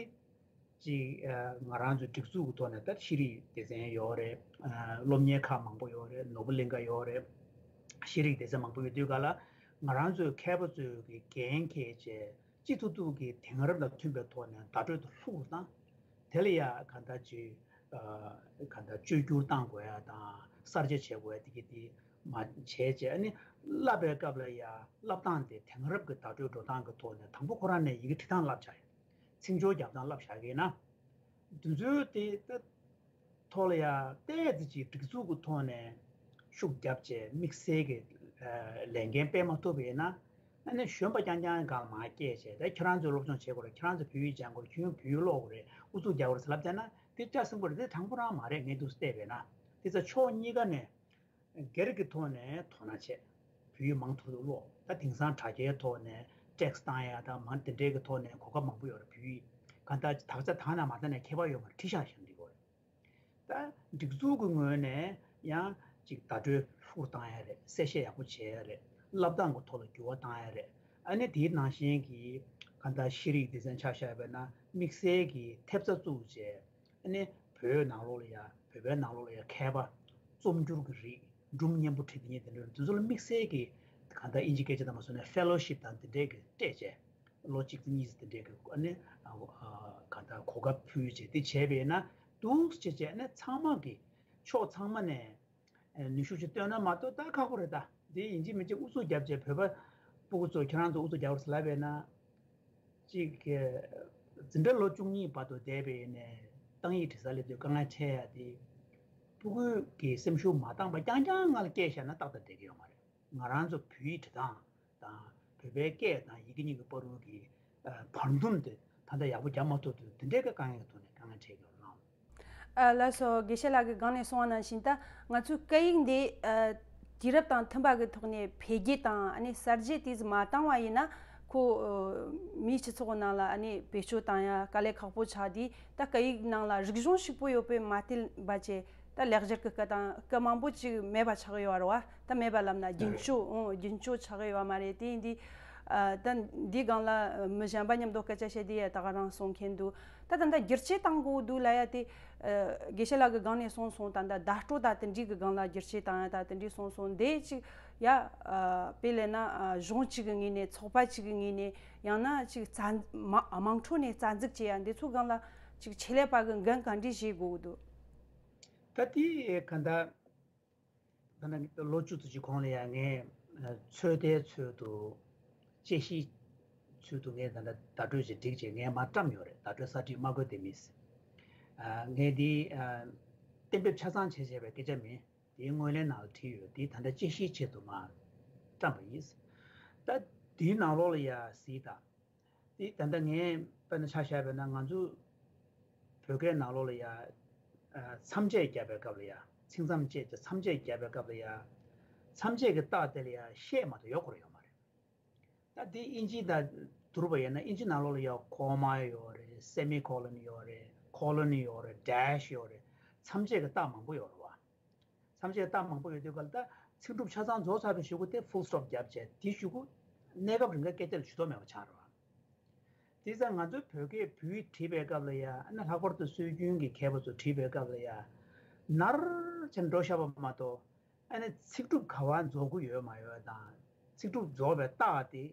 ཅིག་ཨ་ང་རང་ཚོའི་སྒྲིག་འཛུགས་ཀྱི་ཐོག་ནས་ད་ཤེས་རིག་སྡེ་ཚན་ཡོད་རེད། ཨ་སློབ་གཉེར་ཁག་མང་པོ་ཡོད་རེད། ནོར་བུ་གླིང་ག་ཡོད་རེད། ཤེས་རིག་སྡེ་ཚན་མང་པོ་ཡོད་དུས་ག་ལ་ང་རང་ཚོའི་མཁས་པ་ཚོས་ཀྱི་འགན་འཁྱེར་བྱས། སྤྱི་ཐུབ་ཐུབ་ཀྱི་དེང་རབས་དང་མཐུན་པའི་ཐོག་ནས་བརྡ་སྤྲོད་དུ་ལྷུག་ཏུ་བཏང་། དེ་ལ་ཡ་ག་འདྲ་ཅིག་ཨ་ག་འདྲ་བཅོས་བསྒྱུར་བཏང་དགོས་ཡ་དང་གསར་བརྗེ་བྱེད་དགོས་ཡ་དེ་གི་དེ་མ་བྱས་བྱས། ཨ་ནི་བསླབ་པའི་སྐབས་ལ་ཡ་བསླབ་སྟངས་དེ་དེང་རབས་ཀྱི་བརྡ་སྤྲོད་འགྲོ་སྟངས་ཀྱི་ཐོག་ནས་དང་པོ་ཁོ་རང་ནས་ཡི་གེ་འབྲི་སྟངས་བསླབ་བྱ་ཡ། ཚིག་སྦྱོར་རྒྱབ་སྟངས་བསླབ་བྱ་གི་ཡིན་ན། དེ་ཚོའི་དེ་ད་ཐོག་ལ་ཡ་ཏོག་ཙམ་ཅིག་སྒྲིག་འཛུགས་ཀྱི་ཐོག་ནས་ཤུགས་བརྒྱབ་བྱས་དམིགས་བསལ་གྱི་ཨ་ལས་འགན་སྤེལ་མ་ཐུབ་པ་ཡིན་ན། ཨ་ནི་གཞོན་པ་རྐྱང་རྐྱང་སྒང་ལ་མར་སྐྱེལ་བྱས། ད་ཁྱེད་རང་ཚོས་སློབ་སྦྱོང་བྱེད་དགོས་རེད། ཁྱེད་རང་ཚོས་བོད་ཡིག་སྦྱང་དགོས་རེད། ཁྱོད་བོད་ཡིག་ཀློག་དགོས་རེད། ཨུ་ཚུགས་རྒྱག་དགོས་རེད་ཟེར་ལབ་བསྡད་ན་དེ་ལྕགས་སྲིན་པོ་རེད། དེ་དྲང་པོ་རང་མ་རེད། ངས་འདུག་བལྟས་པས་ན་དེ་ཚོ་ཕྱོགས་གཉིས་ཀ་ནས་སྒེར་གྱི་ཐོག་ནས་དོ་སྣང་བྱས། བོད་ཡིག་མང་ཐུབ་ཐུབ་ཀློག་ད་དེང་སང་དྲ་རྒྱའི་ཐོག་ནས་ཊེག་སི་བཏང་ཡ་དང་མང་དེ་འདྲའི་གི་ཐོག་ནས་གོ་སྐབས་མང་པོ་ཡོད་རེད། བོད་ཡིག་ག་འདྲ་དག་ཆ་དག་ན་མ་དག་ན་ཁྱད་པར་ཡོད་མ་རེད། བྲིས་བཞག་བཞག་འགྲིག་གི་རེད། ད་སྒྲིག་འཛུགས་ཀྱི་ངོས་ནས་ཡང་ཅིག་བརྡ་སྤྲོད་ལྷུག་བཏང་ཡ་རེད། གསལ་བཤད་ཡག་པོ་བྱེད་ཡ་རེད། བསླབ་སྟངས་ཀྱི་ཐོག་ལ་འགྱུར་བ་བཏང་ཡ་རེད། ཨ་ནི་དེའི་ནང་བཞིན་གྱི་ག་འདྲ་ཤེས་རིག་སྡེ་ཚན་ཆ་བཞག་པ་ཡིན་ན་དམིགས་བསལ་གྱི་ཐེབས་རྩ་བཙུགས་བྱས། ཨ་ནི་བོད་ནང་ལོགས་ལ་ཡ་བོད་པའི་ནང་ལོགས་ལ་ཡ་མཁས་པ་རྩོམ་སྒྱུར་གྱི་རིགས། སྒྲུང་སྙན་པོ་བྲིས་དེ་ཉིད་དེ་འདྲ་དེ་ཚོ་ལ་དམིགས་བསལ་གྱི་ག་འདྲ་ཨིན་ཇི་སྐད་ཆ་དང་མ་སོང་ནས་ཕེ་ལོ་ཤིབ་དང་དེ་འདྲས་ཀྱི་སྤྲད་བྱས། ལོ་གཅིག་ཙམ་གཉིས་ཙམ་དེ་འདྲས་ཀྱི་ཨ་ནི་ཨ་ག་འདྲ་གོ་སྐབས་ཕུལ་བྱས་དེ་བྱས་པས་ན་འདུག་བྱས་བྱས། ཨ་ནི་ཚང་མ་གི་ཕྱོགས་ཚང་མ་ནས་ནུས་ཤུགས་ཅིག་བཏོན་ན་མ་གཏོགས་ད་ཁག་པོ་རེད། ད་དེ་ཡིན་གཅིག་མིན་གཅིག་ཨུ་ཚུགས་རྒྱབ་བྱས་བོད་པ་སྤུ་གུ་ཚོ་ཁྱེད་རང་ཚོ་ཨུ་ཚུགས་རྒྱབ་རོགས་ཟེར་ལབ་པས་ན། གཅིག་གི་འཛིན་གྲྭ་ལོ་བཅུ་གཉིས་བར་དུ་བསྡད་པའི་ནས་ཏང་ཡིག་འབྲི་སར་སླེབས་དུས་དཀའ་ངལ་འཕྲད་ཡ་དེ། སྤུ་གུ་གི་སེམས་ཤུགས་མ་བཏང་པ་རྐྱང་རྐྱང་ང་ལ་སྐྱེས་བཞག་ན་ཏག་ཏག་བསྡད་ཀྱི་ཡོད་མ་རེད། ང་རང་ཚོ་བོད་ཡིག་འབྲི་སྟངས་དང་བོད་པའི་སྐད་དང་ཡི་གེ་གཉིས་ཀྱི་བར་དུ་གི་ཨ་བར་འདུམ་དེ་ད་ལྟ་ཡག་པོ་རྒྱབ་མ་ཐུབ་དུས་དེ་འདྲའི་གི་དཀའ་ངལ་གྱི་ཐོག་ནས་དཀའ་ངལ་འཕྲད་ཀྱི་ཡོད་ལགས། ཨ་ལགས་སོ། དགེ་བཤེས་ལགས་ཀྱིས་སྒང་ནས་གསུངས་པ་ནང་བཞིན་ད་ང་ཚོའི་སྐད་ཡིག་འདི་ཨ་དུས་རབས་དང་མཐུན་པ་གི་ཐོག་ནས་འཕེལ་རྒྱས་དང་ཨ་ནི་གསར་བརྗེ་དེ་ཙམ་མ་བཏང་བ་ཡིན་ན་ཁོ་ཨ་མིའི་སྤྱི་ཚོགས་ནང་ལ་ཨ་ནི་བེད་སྤྱོད་བཏང་ཡ་དཀའ་ལས་ཁག་པོ་ཆགས། དེ་ད་སྐད་ཡིག་ནང་ལ་རིག་གཞུང་ཕྱུག་པོ་ཡོད་པའི་མ་བལྟས་པ་བྱས། ད་ལེགས་སྦྱར་གྱི་སྐད་དང་སྐད་མང་པོ་ཅིག་མེད་པ་ཆགས་ཡོད་རེད་བ། ད་མེད་པ་ལབ་ན་རྒྱུན་སྤྱོད་ཨང་རྒྱུན་སྤྱོད་ཆགས་ཡོད་མ་རེད། དེ་ཡིན་དུས་ཨ་ད་འདིའི་སྒང་ལ་མི་གཞན་པ་མཉམ་དུ་སྐད་ཆ་བཤད་དུས་ཡ་ད་ག་རང་གསུང་མཁན་འདུག་ད་ད་ལྟ་བསྒྱུར་བཅོས་བཏང་དགོས་འདུག་ལབ་ཡ་དེ་ཨ་དགེ་བཤེས་ལགས་ཀྱིས་སྒང་ནས་གསུངས་སོང་། ད་ལྟ་བརྡ་སྤྲོད་དང་དེ་འདྲའི་གི་སྒང་ལ་བསྒྱུར་བཅོས་བཏང་ཡ་ད་དེ་འདྲའི་གསུངས་སོང་། འདི་ཅིག་ཡ་ཨ་དཔེ་ལབ་ན་ཨ་གཞུང་གཅིག་གི་ངོས་ནས་ཚོགས་པ་གཅིག་གི་ངོས་ནས་ཡང་ན་ཅིག་རྩ་མ་དམངས་ཁྲོད་ནས་རྩ་འཛུགས་བྱེད་ཡ་འདི་ཚོའི་སྒང་ལ་ཅིག་ཆེད་ལས་པ་གི་འགན་ག་འདྲས་བཞེས་དགོས་འདུག་ད་དེ་ག་འདྲ་ད་ནི་ལོ་བཅུ་ཙམ་ཅིག་གོང་ལ་ཡང་ངས་ཚོད་ལྟའི་ཚུལ་དུ་དཔྱད་གཞིའི་ཚུལ་དུ་ངས་ད་ལྟ་བརྡ་སྤྲོད་ཅིག་བསྒྲིགས་བྱས་ངས་མར་བཀྲམ་ཡོད་རེད། བརྡ་སྤྲོད་གསར་བསྒྲིགས་སྨྲ་སྒོའི་ལྡེ་མིག་ཟེར། ངས་འདི་གཏན་འབེབས་ཆ་ཚང་བྱས་བྱས་པའི་སྐད་ཆ་མིན། དེའི་ངོས་ལེན་ནང་ལ་བྲིས་ཡོད། དེ་ད་ལྟ་དཔྱད་གཞིའི་ཆེད་དུ་མར་བཀྲམ་པ་ཡིན། ད་དེའི་ནང་ལོགས་ལ་ཡ་གཟིགས་དང་། དེ་ད་ལྟ་ངས་དཔེར་ན་ཆ་བཞག་པ་ཡིན་ན་ང་ཚོ་བོད་སྐད་ནང་ལོགས་ལ་ཡ་མཚམས་བཅད་བརྒྱབ་པའི་སྐབས་ལ་ཡ། ཚིག་མཚམས་བཅད་དེ་མཚམས་བཅད་བརྒྱབ་པའི་སྐབས་ལ་ཡ། མཚམས་བཅད་ཀྱི་རྟགས་དེ་ལ་ཡ་ཤད་མ་གཏོགས་ཡོད་དགོས་རེད་ཡོད་མ་རེད། ད་དེ་ཨིན་ཇི་དང་བསྡུར་བ་ཡིན་ན་ཨིན་ཇི་ནང་ལོགས་ལ་ཡ་ཀོ་མ་ཡོད་རེད། སེ་མི་ཀོ་ལོན་ཡོད་རེད། ཀོ་ལོན་ཡོད་རེད། ཌེ་ཤི་ཡོད་རེད། མཚམས་བཅད་ཀྱི་རྟགས་མང་པོ་ཡོད་རེད་བ། མཚམས་བཅད་རྟགས་མང་པོ་ཡོད་དུས་ག་ལ་ད་ཚིག་གྲུབ་ཆ་ཚང་རྫོགས་ཚར་བའི་གཞུག་གུ་དེ་ཕུལ་སི་ཊོབ་བརྒྱབ་བྱས་དེའི་གཞུག་གུ་གནས་སྐབས་རིང་ག་སྐད་ཆ་ལ་ཇུས་གཏོགས་མེད་པ་ཆགས་རེད་བ། དེ་ཙང་ང་ཚོའི་བོད་སྐད་བོད་ཡིག་བྲིས་པའི་སྐབས་ལ་ཡ་ཨ་ནི་ལྷག་པར་དུ་སྲོལ་རྒྱུན་གྱི་མཁས་པ་ཚོ་བྲིས་པའི་སྐབས་ལ་ཡ་ནར་བྱས་འགྲོ་ཤག་པ་མ་གཏོགས། ཨ་ནི་ཚིག་གྲུབ་ག་བ་རྫོགས་ཀྱི་ཡོད་མ་ཡོད་དང་། ཚིག་གྲུབ་རྫོགས་པའི་རྟགས་དེ་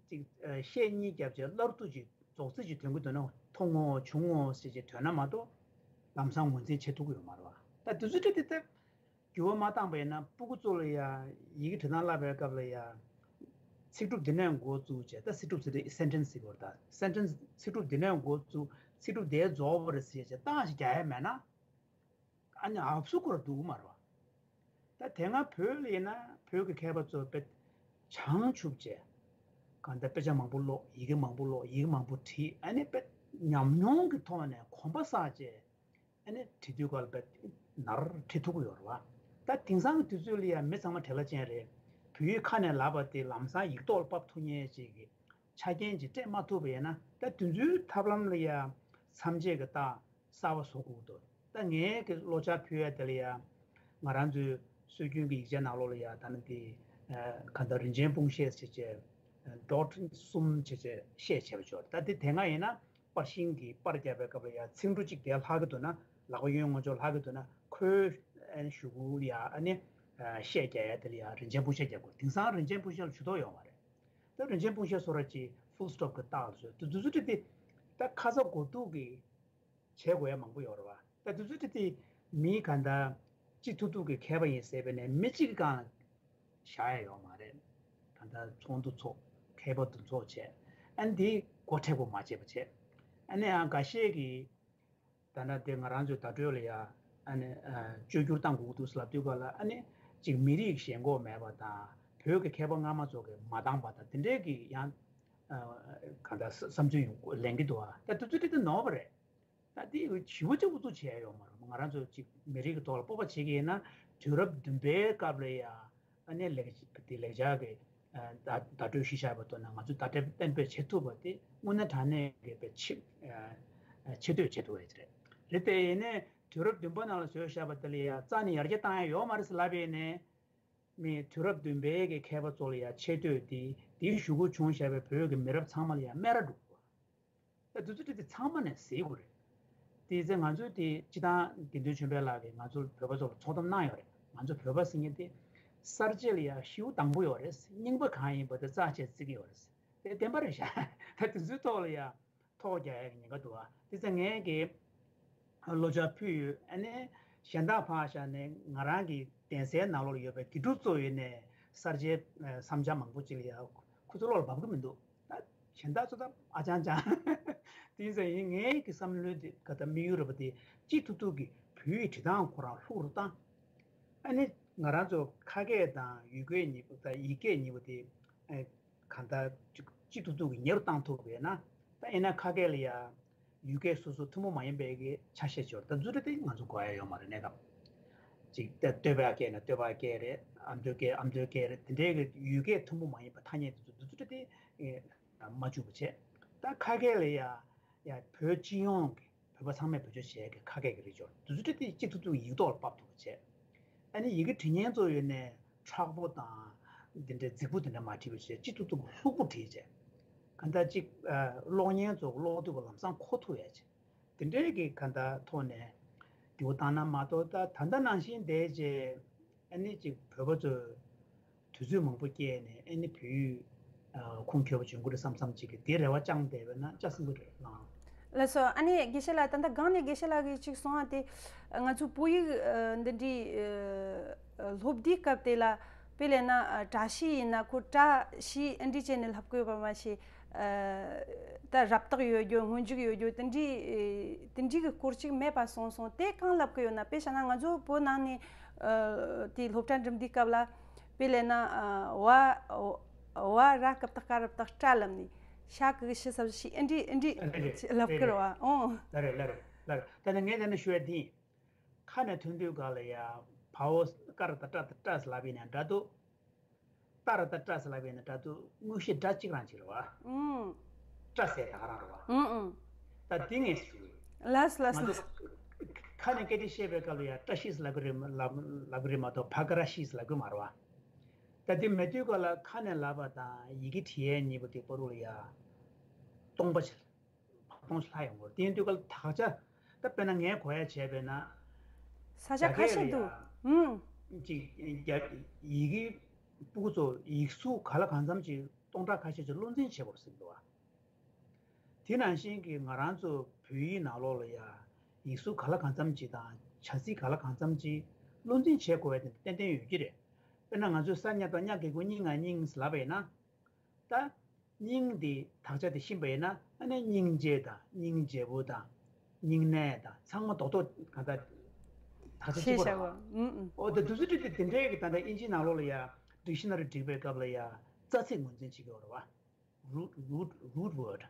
ཅིག་ཨ་ཤད་གཉིས་བརྒྱབ་བྱས་སླར་དུ་ཅིག་རྫོགས་ཚིག་ཅིག་ཐོན་གྱི་འདུག་ན་མཐོང་ངོ་བྱུང་ངོ་ཞེས་ཅིག་ཐོན་ན་མ་གཏོགས་ལམ་སང་ངོས་འཛིན་བྱེད་ཐུབ་ཀྱི་ཡོད་མ་རེད་བ། ད་དུས་ཚོད་དེ་ལྟར་འགྱུར་བ་མ་བཏང་པ་ཡིན་ན་སྤུ་གུ་ཚོ་ལ་ཡ་ཡི་གེ་འབྲི་སྟངས་བསླབ་པའི་སྐབས་ལ་ཡ་ཚིག་གྲུབ་འདི་ནས་འགོ་བཙུགས་བྱས། ད་ཚིག་གྲུབ་ཟེར་དུས་སེན་ཊེན་སི་ཟེར་གྱི་ཡོད་རེད། ད་སེན་ཊེན་སི་ཚིག་གྲུབ་འདི་ནས་འགོ་བཙུགས། ཚིག་གྲུབ་དེ་རྫོགས་པ་རེད་ཟེར་བྱས་རྟགས་ཤིག་རྒྱག་ཡ་མེད་ན། ཨ་ནི་ཨབ་སུ་ཁོ་ར་འདུག་མ་རེད་བ། ད་དེ་སྔ་བོད་ལ་ཡིན་ན་བོད་ཀྱི་མཁས་པ་ཚོ་དཔེ་བྱང་ཆུབ་བྱས། གང་ལྟར་དཔེ་ཆ་མང་པོ་ཀློག་ཡི་གེ་མང་པོ་ཀློག་ཡི་གེ་མང་པོ་བྲིས། ཨ་ནི་དཔེ་ཉམས་མྱོང་གི་ཐོག་ནས་གོམ་པ་བསགས་བྱས། ཨ་ནི་བྲིས་དུས་སྐབས་ལ་དཔེ་ནར་བྲིས་ཐུབ་ཀྱི་ཡོད་རེད་བ། ད་དེང་སང་གི་དུས་ཚོད་ལ་ཡང་མི་ཚང་མ་བྲེལ་བ་ཅན་རེད། བོད་ཡིག་ཁ་ནས་ལབ་པ་དེ་ལམ་སང་ཡིག་ཐོག་ལ་ཕབ་ཐུབ་མཁན་ཅིག་གི་ཆ་རྐྱེན་ཅིག་སྤྲད་མ་ཐུབ་པ་ཡིན་ན། ད་དེ་ཚོའི་ཐབས་ལམ་ལ་ཡང་མཚམས་བཅད་ཀྱི་རྟགས་གསར་པ་བཟོ་དགོས་འདུག་ད་ངས་ཀྱི་བློ་འཆར་ཕུལ་ཡ་དེ་ལ་ཡང་ང་རང་ཚོའི་སྲོལ་རྒྱུན་གྱི་ཡིག་ཆ་ནང་ལོགས་ལ་ཡང་ད་ནི་དེ་གང་ལྟར་རིན་ཆེན་སྤུངས་ཤད་ཟེར་བྱས་ཌོཊ་གསུམ་བྱས་བྱས་ཤད་བྱས་པ་ཅིག་ཡོད་རེད། ད་དེ་དེ་སྔ་ཡིན་ན། པར་ཤིང་གི་པར་བརྒྱབ་པའི་སྐབས་ལ་ཡང་ཚིག་འབྲུ་གཅིག་དེ་ལྷག་གི་འདུག་ན། ལག་པ་གཡོན་ངོས་ཕྱོགས་ལྷག་གི་འདུག་ན་ཁོའི་ཨ་ནི་གཞུག་གུ་ལ་ཡང་ཨ་ནི་ཤད་རྒྱག་ཡ་དེ་ལ་ཡང་རིན་ཆེན་སྤུངས་ཤད་རྒྱག་དགོས། དེང་སང་རིན་ཆེན་སྤུངས་ཤད་ལ་ཇུས་གཏོགས་ཡོད་མ་རེད། ད་རིན་ཆེན་སྤུངས་ཤད་བཟོ་འདྲ་ཅིག་ཕུལ་སི་ཊོབ་གི་རྟགས་ལ་བཟོས་དུས་དེ་ཚོ་དེ་དེ་ད་ཁ་ཚ་དགོས་གཏུགས་ཀྱི་བྱེད་དགོས་ཡ་མང་པོ་ཡོད་རེད་བ། ད་དེ་ཚོ་དེ་དེ་མི་གང་ལྟར་སྤྱི་ཐུབ་ཐུབ་ཀྱི་མཁས་པ་ཡིན་ཟེར་བས་ནས་མི་གཅིག་གི་སྒང་ལ་བཞག་ཡ་ཡོད་མ་རེད། ད་ལྟ་ཚོགས་འདུ་ཚོགས། མཁས་པ་འདུ་ཚོགས་བྱས། ཨ་ནི་འདི་སྒོ་མཁྲེགས་པོ་མ་བྱས་པ་བྱས། ཨ་ནི་ཡང་འགའ་ཤས་ཀྱིས་ད་ལྟ་འདི་ང་རང་ཚོའི་བརྡ་སྤྲོད་ལ་ཡ་ཨ་ནི་ཨ་བཅོས་བསྒྱུར་བཏང་དགོས་ཀྱི་འདུག་ཟེར་ལབ་དུས་སྐབས་ལ་ཨ་ནི་ཅིག་མི་རིགས་ཞེན་ཁོག་མེད་པ་དང་བོད་ཀྱི་མཁས་པ་སྔ་མ་ཚོ་གིས་མ་བཏང་པ་དང་དེ་འདྲའི་གི་ཡང་ཨ་གང་ལྟར་བསམ་ཚུལ་ཡོང་ལེན་གྱི་འདུག་ཨ་ད་དུས་ཚོད་དེ་དེ་ནོར་བ་རེད། ད་དེ་ཞི་བ་ཅིག་ཨུ་ཚུགས་བྱས་ཡོད་མ་རེད། ང་རང་ཚོ་ཅིག་མི་རིགས་ཀྱི་ཐོག་ལ་སྤོབས་པ་བྱེད་ཀྱི་ཡིན་ན་དུས་རབས་བདུན་པའི་སྐབས་ལ་ཡ་ཨ་ནི་ལེགས་དེ་ལེགས་སྦྱར་གྱི་ཨ་བརྡ་བརྡ་སྤྲོད་གཞི་བཞག་པ་ཐོག་ནས་ང་ཚོས་བརྡ་སྤྲོད་གཏན་འབེབས་བྱེད་ཐུབ་པ་དེ་དངོས་གནས་དྲང་གནས་ཀྱི་དཔེ་ཆེ་ཨ་ཆེ་བསྟོད་བྱེད་ཐུབ་པ་རེད། རེད་དེ་ཡིན་ནའི་དུས་རབས་བདུན་པ་ནང་ལ་བཟོས་བཞག་པ་དེ་ལ་ཡ་རྩ་ནས་ཡར་རྒྱས་བཏང་ཡ་ཡོད་མ་རེད་ཟེར་ལབ་པ་ཡིན་ནའི། མི་དུས་རབས་བདུན་པའི་གི་མཁས་པ་ཚོ་ལ་ཡང་ཆེ་བསྟོད་དེ་དེའི་གཞུག་གུ་བྱུང་བཞག་པའི་བོད་ཀྱི་མི་རབས་ཚང་མ་ལ་ཡང་སྨད་ར་སྒྲུག་པ། ད་དུས་ཚོད་དེ་ཚང་མ་ནས་ཟེར་དགོས་རེད། དེ་ཚེ་ང་ཚོས་དེ་སྤྱི་བཏང་དགེ་འདུན་ཆོས་འཕེལ་ལགས་ཀྱིས་ང་ཚོ་བོད་པ་ཚོ་ལ་ཚོགས་གཏམ་གནང་ཡོད་རེད། ང་ཚོ་བོད་པ་ཟེར་མཁན་དེ་གསར་བརྗེ་ལ་ཡང་ཤེའུ་དང་པོ་ཡོད་རེད། རྙིང་པ་གང་ཡིན་པ་དེ་རྩ་ཆེ་བརྩི་གི་ཡོད་རེད། དེ་བདེན་པ་རེད་ཤག་ད་དེ་ཚོའི་ཐོག་ལ་ཡང་ཐོག་རྒྱག་ཡག་གི་ཉེན་ཁ་འདུག་ཨ། དེ་ཚེ་ངས་ཀྱི་བློ་འཆར་ཕུལ་ཡོད། ཨ་ནི་གཞན་དག་ཕར་བཞག་ནས་ང་རང་གི་གདན་སའི་ནང་ལོགས་ལ་ཡོད་པའི་དགེ་ཕྲུག་ཚོ་ཡོད་ནས་གསར་བརྗེའི་བསམ་འཆར་མང་པོ་ཅིག་ལ་ཡ་ཁོ་ཚོ་བློ་ལ་བབས་ཀྱི་མི་འདུག་ད་གཞན་དག་ཚོ་ད་ཨ་ཅང་ཅང་། དེ་ཚེ་ཡིན་ངའི་གི་བསམ་བློའི་དེ་ག་ད་དམིགས་ཡུལ་རེད་པ། དེ་སྤྱི་ཐུབ་ཐུབ་ཀྱི་བོད་ཡིག་འབྲི་སྟངས་ཁོ་རང་ལྷུག་རུ་བཏང་། ཨ་ནི་ང་རང་ཚོ་ཁ་སྐད་དང་ཡུལ་སྐད་གཉིས་པོ་ད་ཡིག་སྐད་གཉིས་པོ་དེ་ཨ། གང་ལྟར་གཅིག་གཅིག་ཏུ་ཏུ་གི་ཉེ་རུ་བཏང་ཐུབ་པས་ན། ད་ཡིན་ན་ཁ་སྐད་ལ་ཡ་ཡུལ་སྐད་སོ་སོ་ཐུན་མོང་མ་ཡིན་པའི་གི་ཆ་ཤས་སྦྱོར་ད་འཛུགས་སྐྲུན་དེ་ང་ཚོ་དགོས་ཡ་ཡོད་མ་རེད་གནས་སྐབས། ཅིག་ད་སྟོད་པ་སྐད་ན་སྟོད་པ་སྐད་རེད། ཨ་མདོ་སྐད་ཨ་མདོ་སྐད་རེད། དེ་འདྲའི་གི་ཡུལ་སྐད་ཐུན་མོང་མ་ཡིན་པ་ཐ་སྙད་དེ་ཚོ་འཛུགས་སྐྲུན་དེ་མ་བཅུག་པ་བྱས། ད་ཁ་སྐད་ལ་ཡ་ཡ་བོད་སྤྱི་ཡོངས་ཀྱི་བོད་པ་ཚང་མས་བེད་སྤྱོད་བྱེད་ཡག་གི་ཁ་སྐད་ཀྱི་རིགས་སྦྱོར་འདི་ཚོ་དེ་གཅིག་ཏུ་ཏུ་ཡིག་ཐོག་ལ་ཕབ་ཐུབ་པ་བྱས། ཨ་ནི་ཡི་གེ་འབྲི་མཁན་ཚོ་ཡོད་ནས་མཁྲེགས་པོ་དང་འདི་འདྲའི་རྫིག་པོ་འདི་འདྲ་མ་བྲིས་པ་བྱས་གཅིག་ཏུ་ཏུ་ལྷུག་པོ་བྲིས་བྱས། གང་ལྟར་གཅིག་ཨ་ཀློག་མཁན་ཚོ་ཀློག་དུས་ཀ་ལམ་སང་གོ་ཐུབ་ཡག་བྱས། དེ་འདྲའི་གི་གང་ལྟར་ཐོག་ནས་འགྱུར་བ་བཏང་ན་མ་གཏོགས། ད་ད་ལྟ་ནང་བཞིན་བསྡད་བྱས། ཨ་ནི་ཅིག་བོད་པ་ཚོས་དུས་ཚོད་མང་པོ་བསྐྱལ་ནས་ཨ་ནི་བོད་ཡིག་ཨ་ཁུངས་འཁྱོལ་བ་འཇོན་གྱི་རེད་བསམ་བསམ་ཅིག་གི་དེ་རེ་བ་བཅངས་བསྡད་པ་ན་སྐྱ་སེང་པོ་རེད་ལགས། ལགས་སོ། ཨ་ནི་དགེ་བཤེས་ལགས་ད་ལྟ་སྒང་ནས་དགེ་བཤེས་ལགས་ཀྱིས་ཅིག་གསུངས་པ་དེ་ང་ཚོ་བོད་ཡིག་ཨ་འདི་འདྲའི་ཨ་སློབ་དུས་སྐབས་དེ་ལ་དཔེ་ལེན་ན་ཨ་བཀྲ་ཤིས་ཡིན་ན་ཁོ་བཀྲ་ཤིས་ཨ་འདྲའི་བྱས་ནས་ལྷབ་དགོས་པ་མ་ཤེས། ཨ་ད་རབ་རྟོག་ཡོད་རྒྱུ་སྔོན་འཇུག་ཡོད་རྒྱུ་དེ་འདྲའི་ཨ་དེ་འདྲའི་གི་སྐོར་ཅིག་མེད་པ་སོང་སོང་། དེ་གང་ལབ་གི་ཡོད་ན། དཔེ་བཞག་ན་ང་ཚོ་བོད་ནང་ནས་ ཨ། དེའི་སློབ་གྲྭ་འགྲིམ་དུས་སྐབས་ལ་དཔེ་ལེན་ན། ཨ། ཝ་ཝ་ར་སྐབས་དག་ཀ་རབ་དག་ཀྲ་ལབ་ནས་ཤ་གི་ཤི་ས་ཤི་ཨེ་འདྲི་ཨེ་འདྲི་རེད་རེད། ལབ་རེད་ཀི་རེད་རེད། བ། ཨོ། ལ་རེད་ལ་རེད་ལ་རེད། ད་ནི་ངས་ད་ནི་ཞུ་ཡ་དེ་ཡིན། ཁ་ནས་ཐོན་དུས་ག་ལ་ཡ་བ་འོ་ཀ་ར་ད་ཀྲ་ད་ཀྲ་ཟེར་ལབ་པ་ཡིན་ན་འདྲ་འདུག་ཏ་ར་ད་ཏྲ་ཟེར་ལབ་པ་ཡིན་ན་འདྲ་འདུག་དངོས་གཞི་སྒྲ་གཅིག་རང་གཅིག་རེད་བ། ཨུམ། ཏྲ་ཟེར་ད་ག་རང་རེད་བ། ཨུམ་ཨུམ། ད་འདི་ངས་ཞུ། ལགས་ལགས་ང་ཚོ་ལགས། ཁ་ནས་སྐད་ཆ་བཤད་པའི་སྐབས་ལ་ཡ་བཀྲ་ཤིས་ལབ་གི་རེད་མ་ལབ་ལབ་གི་རེད་མ་གཏོགས་བ་ཀ་ར་ཤིས་ལབ་གི་མ་རེད་བ། ད་འདི་མེད་དུས་སྐབས་ལ་ཁ་ནས་ལབ་པ་དང་ཡི་གེ་བྲིས་ཡས་གཉིས་པོ་དེ་བར་དུ་ལ་ཡ་སྟོང་པ་ཞིག་བར་སྟོང་ཞིག་ལྷག་ཡོང་གི་རེད། དེ་ཡིན་དུས་སྐབས་ལ་དག་ཆ་ད་དཔེར་ན་ངས་གོ་ཡ་བྱས་པས་ན་ས་ཆ་ཁ་ཤས་འདུག་ཨུམ། ཅིག་རྒྱ་ཡི་གེ་སྤུ་གུ་ཚོ་ཡིག་གཟུགས་ག་ལ་གང་འཚམ་ཅིག་སྟོང་ཕྲག་ཁ་ཤས་ཅིག་བློ་འཛིན་བྱེད་དགོས་ཟེར་འདུག་བ། དེ་ནང་བཞིན་གྱི་ང་རང་ཚོ་བོད་ཡིག་ནང་ལོགས་ལ་ཡ་ཡིག་གཟུགས་ག་ལ་གང་འཚམ་ཅིག་དང་བྱ་ཚིག་ག་ལ་གང་འཚམ་ཅིག་བློ་འཛིན་བྱེད་དགོས་པ་དེ་ཏན་ཏན་ཡོད་ཀྱི་རེད། དཔེར་ན་ང་ཚོས་ས་ཉ་དང་ཉ་གི་གུ་སྙི་ང་སྙིང་ལབ་པ་ཡིན་ན། ད། སྙིང་འདི་དག་ཆ་དེ་ཤེས་པ་ཡིན་ན་ཨ་ནི་སྙིང་རྗེ་དང་སྙིང་རྗེ་པོ་དང་སྙིང་ནད་དང་ཚང་མ་རྡོག་རྡོག་གང་ལྟར་དག་ཆ་གཅིག་པ་རེད་བ། ཨུ་ཨུ། འོ་ད་དུས་ཚོད་དེ་དེ་འདྲའི་གི་ད་ལྟ་ཨིན་ཇི་ནང་ལོགས་ལ་ཡ་ཌིག་ཤི་ན་རི་བསྒྲིགས་པའི་སྐབས་ལ་ཡ་རྩ་ཚིག་ངོས་འཛིན་བྱེད་ཀྱི་ཡོད་རེད་བ། root root root word།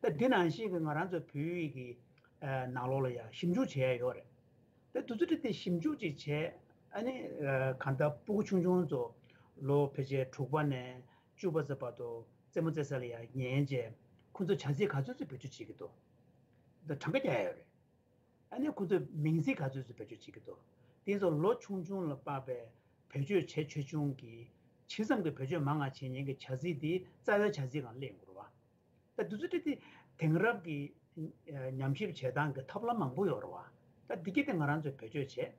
ད་འདི་ནང་བཞིན་གི་ང་རང་ཚོ་བོད་ཡིག་གི་ནང་ལོགས་ལ་ཡ་ཞིབ་འཇུག་བྱེད་ཡ་ཡོད་རེད། ད་དུས་ཚོད་དེ་ཞིབ་འཇུག་ཅིག་བྱས་ཨ་ནི་གང་ལྟར་སྤུ་གུ་ཆུང་ཆུང་ཚོ་ལོ་ཕལ་ཆེར་དྲུག་པ་ནས་བཅུ་པ་ཙམ་བར་དུ་རྩེད་མོ་རྩེ་ས་ལ་ཡང་ཉན་བྱས་ཁོ་ཚོ་བྱ་ཚིག་ག་ཚོད་ཚོད་བེད་སྤྱོད་བྱེད་ཀྱི་འདུག་ད་གྲངས་ཀ་རྒྱག་ཡ་ཡོད་རེད། ཨ་ནི་ཁོ་ཚོས་མིང་ཚིག་ག་ཚོད་ཚོད་བེད་སྤྱོད་བྱེད་ཀྱི་འདུག་དེ་ཚོ་ལོ་ཆུང་ཆུང་ལ་དཔག་པའི་བེད་སྤྱོད་བྱེད་ཆེ་ཆུང་གི་ཇི་ཙམ་གྱི་བེད་སྤྱོད་མང་ང་བྱེད་མཁན་གྱི་བྱ་ཚིག་དེ་རྩ་བའི་བྱ་ཚིག་སྒང་སླེབས་དགོས་རེད་བ། ད་དུས་ཚོད་དེ་དེང་རབས་ཀྱི་ཉམས་ཞིབ་བྱེད་སྟངས་ཀྱི་ཐབས་ལམ་མང་པོ་ཡོད་རེད་བ། ད་འདི་གྱད་དེ་ང་རང་ཚོས་བེད་སྤྱོད་བྱས།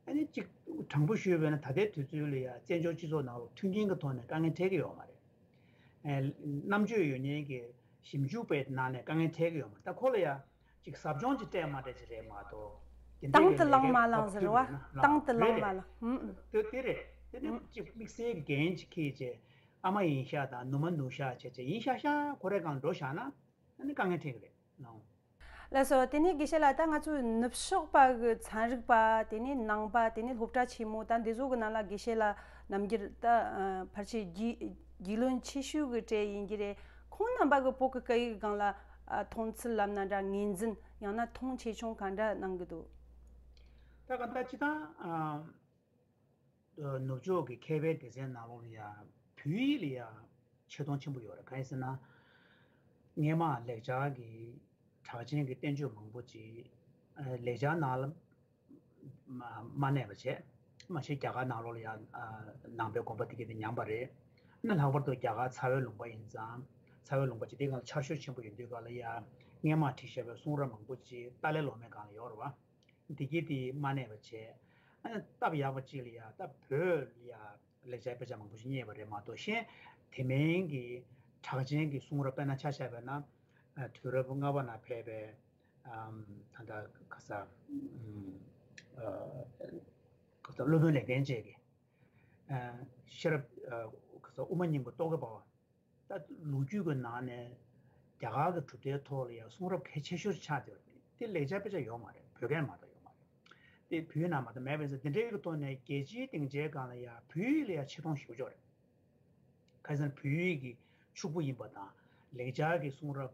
ཨ་ནི་གཅིག་དྲང་པོ་ཞུས་པ་ཡིན་ན་ད་ལྟའི་དུས་ཚོད་ལ་ཡ་བཙན་བྱོལ་སྤྱི་ཚོགས་ནང་ལ་མཐུན་རྐྱེན་གྱི་ཐོག་ནས་དཀའ་ངལ་འཕྲད་ཀྱི་ཡོད་མ་རེད། ཨ། རྣམ་དཔྱོད་ཡོད་མཁན་གྱི་ཞིབ་འཇུག་པའི་ནང་ནས་དཀའ་ངལ་འཕྲད་ཀྱི་ཡོད་མ་རེད། ད་ཁོ་ལ་ཡ་གཅིག་ཟབ་སྦྱོང་གཅིག་སྤྲད་མ་སྤྲད་ཅིག་རེད་མ་གཏོགས་དེ་འདྲ་དང་དུ་གི་ལེགས་བླངས་མ་བླངས་ཟེར་བ། ལབ་ཐུབ་ཡོད་ན་དང་དུ་ལབ་བླངས་མ་རེད། བླངས། ཧུམ། དེ་དེ་རེད། དེ་ནི་ཧུམ། གཅིག་དམིགས་བསལ་གྱི་འགན་ཅིག་འཁྱེར་བྱས་ཨ་མ་ཡིན་ཤག་དང་ནུ་མ་ནུ་ཤག་བྱས་བྱས་ཡིན་ཤག་ཤག་ཁོ་རའི་སྒང་འགྲོ་བཞག་ན་ཨ་ནི་དཀའ་ངལ་འཕྲད་ཀྱི་རེད་ནོ། ལགས་སོ། དེ་ནས་དགེ་བཤེས་ལགས། ད་ང་ཚོའི་ནུབ་ཕྱོགས་པ་གི་ཚན་རིག་པ། དེ་ནས་ནང་པ། དེ་ནས་སློབ་གྲྭ་ཆེན་མོ། ད་འདི་ཚོ་གི་ནང་ལ་དགེ་བཤེས་ལགས་རྣམ་འགྱུར་ད་ཨ་ཕལ་ཆེར་རྒྱུས་རྒྱུས་ལོན་ཆེ་ཤོས་གི་གྲས་ཡིན་གྱི་རེད། ཁོང་རྣམ་པ་གི་བོད་གི་སྐད་ཡིག་སྒང་ལ་ཨ་མཐོང་ཚུལ་ལབ་ན་འདྲ། ངོས་འཛིན་ཡང་ན་མཐོང་ཆེ་ཆུང་ག་འདྲ་གནང་གི་འདུག་ད་ག་ད་ཅི་ད་ཨ། ནུབ་ཕྱོགས་ཀྱི་མཁས་པའི་སྡེ་ཚན་ནང་ལོགས་ལ་ཡང་བོད་ཡིག་ལ་ཡང་ཆེ་མཐོང་ཆེན་པོ་ཡོད་རེད། གང་ཡིན་ཟེར་ན། སྔས་མ་ལེགས་སྦྱར་གྱི་གྲགས་ཅན་གྱི་བསྟན་བཅོས་མང་པོ་ཅིག་ལེགས་སྦྱར་ནང་ལ་མ་མ་གནས་པ་བྱས། མ་གཞི་རྒྱ་གར་ནང་ལོགས་ལ་ཡང་ནང་པའི་དགོན་པ་དེ་གས་དེ་ཉམས་པ་རེད། ཨ་ནི་ལྷག་པར་དུ་རྒྱ་གར་ཚ་བའི་ལུང་པ་ཡིན་ཙང་། ཚ་བའི་ལུང་པ་ཅིག་དེ་སྒང་ལ་ཆར་ཞོད་ཆེན་པོ་ཡོད་དུས་སྒང་ལ་ཡང་སྔས་མ་བྲིས་བཞག་པའི་གསུང་རབ་མང་པོ་ཅིག་ཏཱ་ལའི་ལོ་མའི་སྒང་ལ་ཡོད་རེད་བ། འདི་གྱད་དེ་མ་གནས་པ་བྱས། ཨ་ནི་སྟབས་ཡག་པ་ཅིག་ལ་ཡ་ད་བོད་ལ་ཡ་ལེགས་སྦྱར་དཔེ་ཆ་མང་པོ་ཞིག་རྙེད་པ་རེད་མ་གཏོགས། གཞན་དེ་མིན་གྱི་གྲགས་ཅན་གྱི་གསུང་རབ་དཔེར་ན་ཆ་བཞག་པ་ན། ཨ། དུས་རབས་ལྔ་པ་ནང་ཕེབས་པའི་ཨམ་ད་ལྟ་ག་ས་ཨམ་ཨ་ག་ས་སློབ་དཔོན་ལེགས་ལྡན་འབྱེད་ཀྱི་ཨ་ཤེས་རབ་ཨ་ག་ས་དབུ་མ་སྙིང་པོ་རྟོག་གེ་འབར་བ། ད་ལོ་རྒྱུས་ཀྱི་ནང་ནས་རྒྱ་གར་གྱི་གྲུབ་མཐའི་ཐོག་ལ་ཡང་གསུང་རབ་གལ་ཆེ་ཤོས་ཆགས་བསྡད་པ་དེ་ལེགས་སྦྱར་དཔེ་ཆ་ཡོད་མ་རེད། བོད་སྐད་མ་གཏོགས་ཡོད་མ་རེད། དེ་བོད་ནང་མ་གཏོགས་མེད་པས་ཟེར། དེ་འདྲའི་གི་ཐོག་ནས་རྒྱལ་སྤྱིའི་སྡིངས་ཆའི་སྒང་ལ་ཡང་བོད་ཡིག་ལ་ཡང་ཆེ་མཐོང་ཞེ་པོ་ཅིག་ཡོད་རེད། གང་ཡིན་ཟེར་ན་བོད་ཡིག་གི་ཕྱུག་པོ་ཡིན་པ་དང་། ལེགས་སྦྱར་གྱི་གསུང་རབ་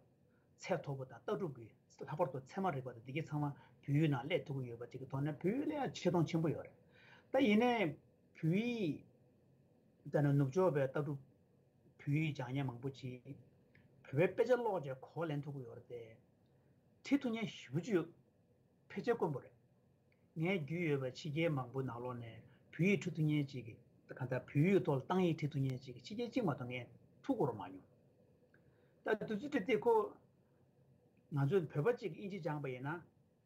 ཚད་མཐོ་པོ་དང་ལྟ་གྲུབ་ཀྱི་ལྷག་པར་དུ་ཚད་མ་རིག་པ་དང་འདི་གའི་ཚང་མ་བོད་ཡིག་ནང་སླེབས་ཐུབ་ཀྱི་ཡོད་པ་ཅིག་གི་ཐོག་ནས་བོད་ཡིག་ལ་ཡང་ཆེ་མཐོང་ཆེན་པོ་ཡོད་རེད། ད་ཡིན་ནའི་བོད་ཡིག་ད་ནི་ནུབ་ཕྱོགས་པའི་ལྟ་གྲུབ་བོད་ཡིག་སྦྱང་མཁན་མང་པོ་ཅིག་བོད་པའི་དཔེ་ཆ་ཀློག་བྱས་གོ་བ་ལེན་ཐུབ་ཀྱི་ཡོད་རེད་དེ། ཁྲིད་ཐུབ་མཁན་ཞེ་པོ་ཅིག་ཡོད། ཕལ་ཆེར་དཀོན་པོ་རེད། ངའི་རྒྱུས་ཡོད་པའི་ཕྱི་རྒྱལ་མང་པོ་ནང་ལོགས་ནས་བོད་ཡིག་ཁྲིད་ཐུབ་མཁན་ཅིག་གི་གང་ལྟར་བོད་ཡིག་ཐོག་ལ་གཏམ་ཡིག་ཁྲིད་ཐུབ་མཁན་ཅིག་གི་ཕྱི་རྒྱལ་གཅིག་མ་གཏོགས་ངས་ཐུག་གོ་ར་མ་མྱོང་། ད་དུས་ཚོད་དེ་དེ་ཁོ་ང་ཚོའི་བོད་པ་ཅིག་གིས་ཨིན་ཇི་སྦྱངས་པ་ཡིན་ན།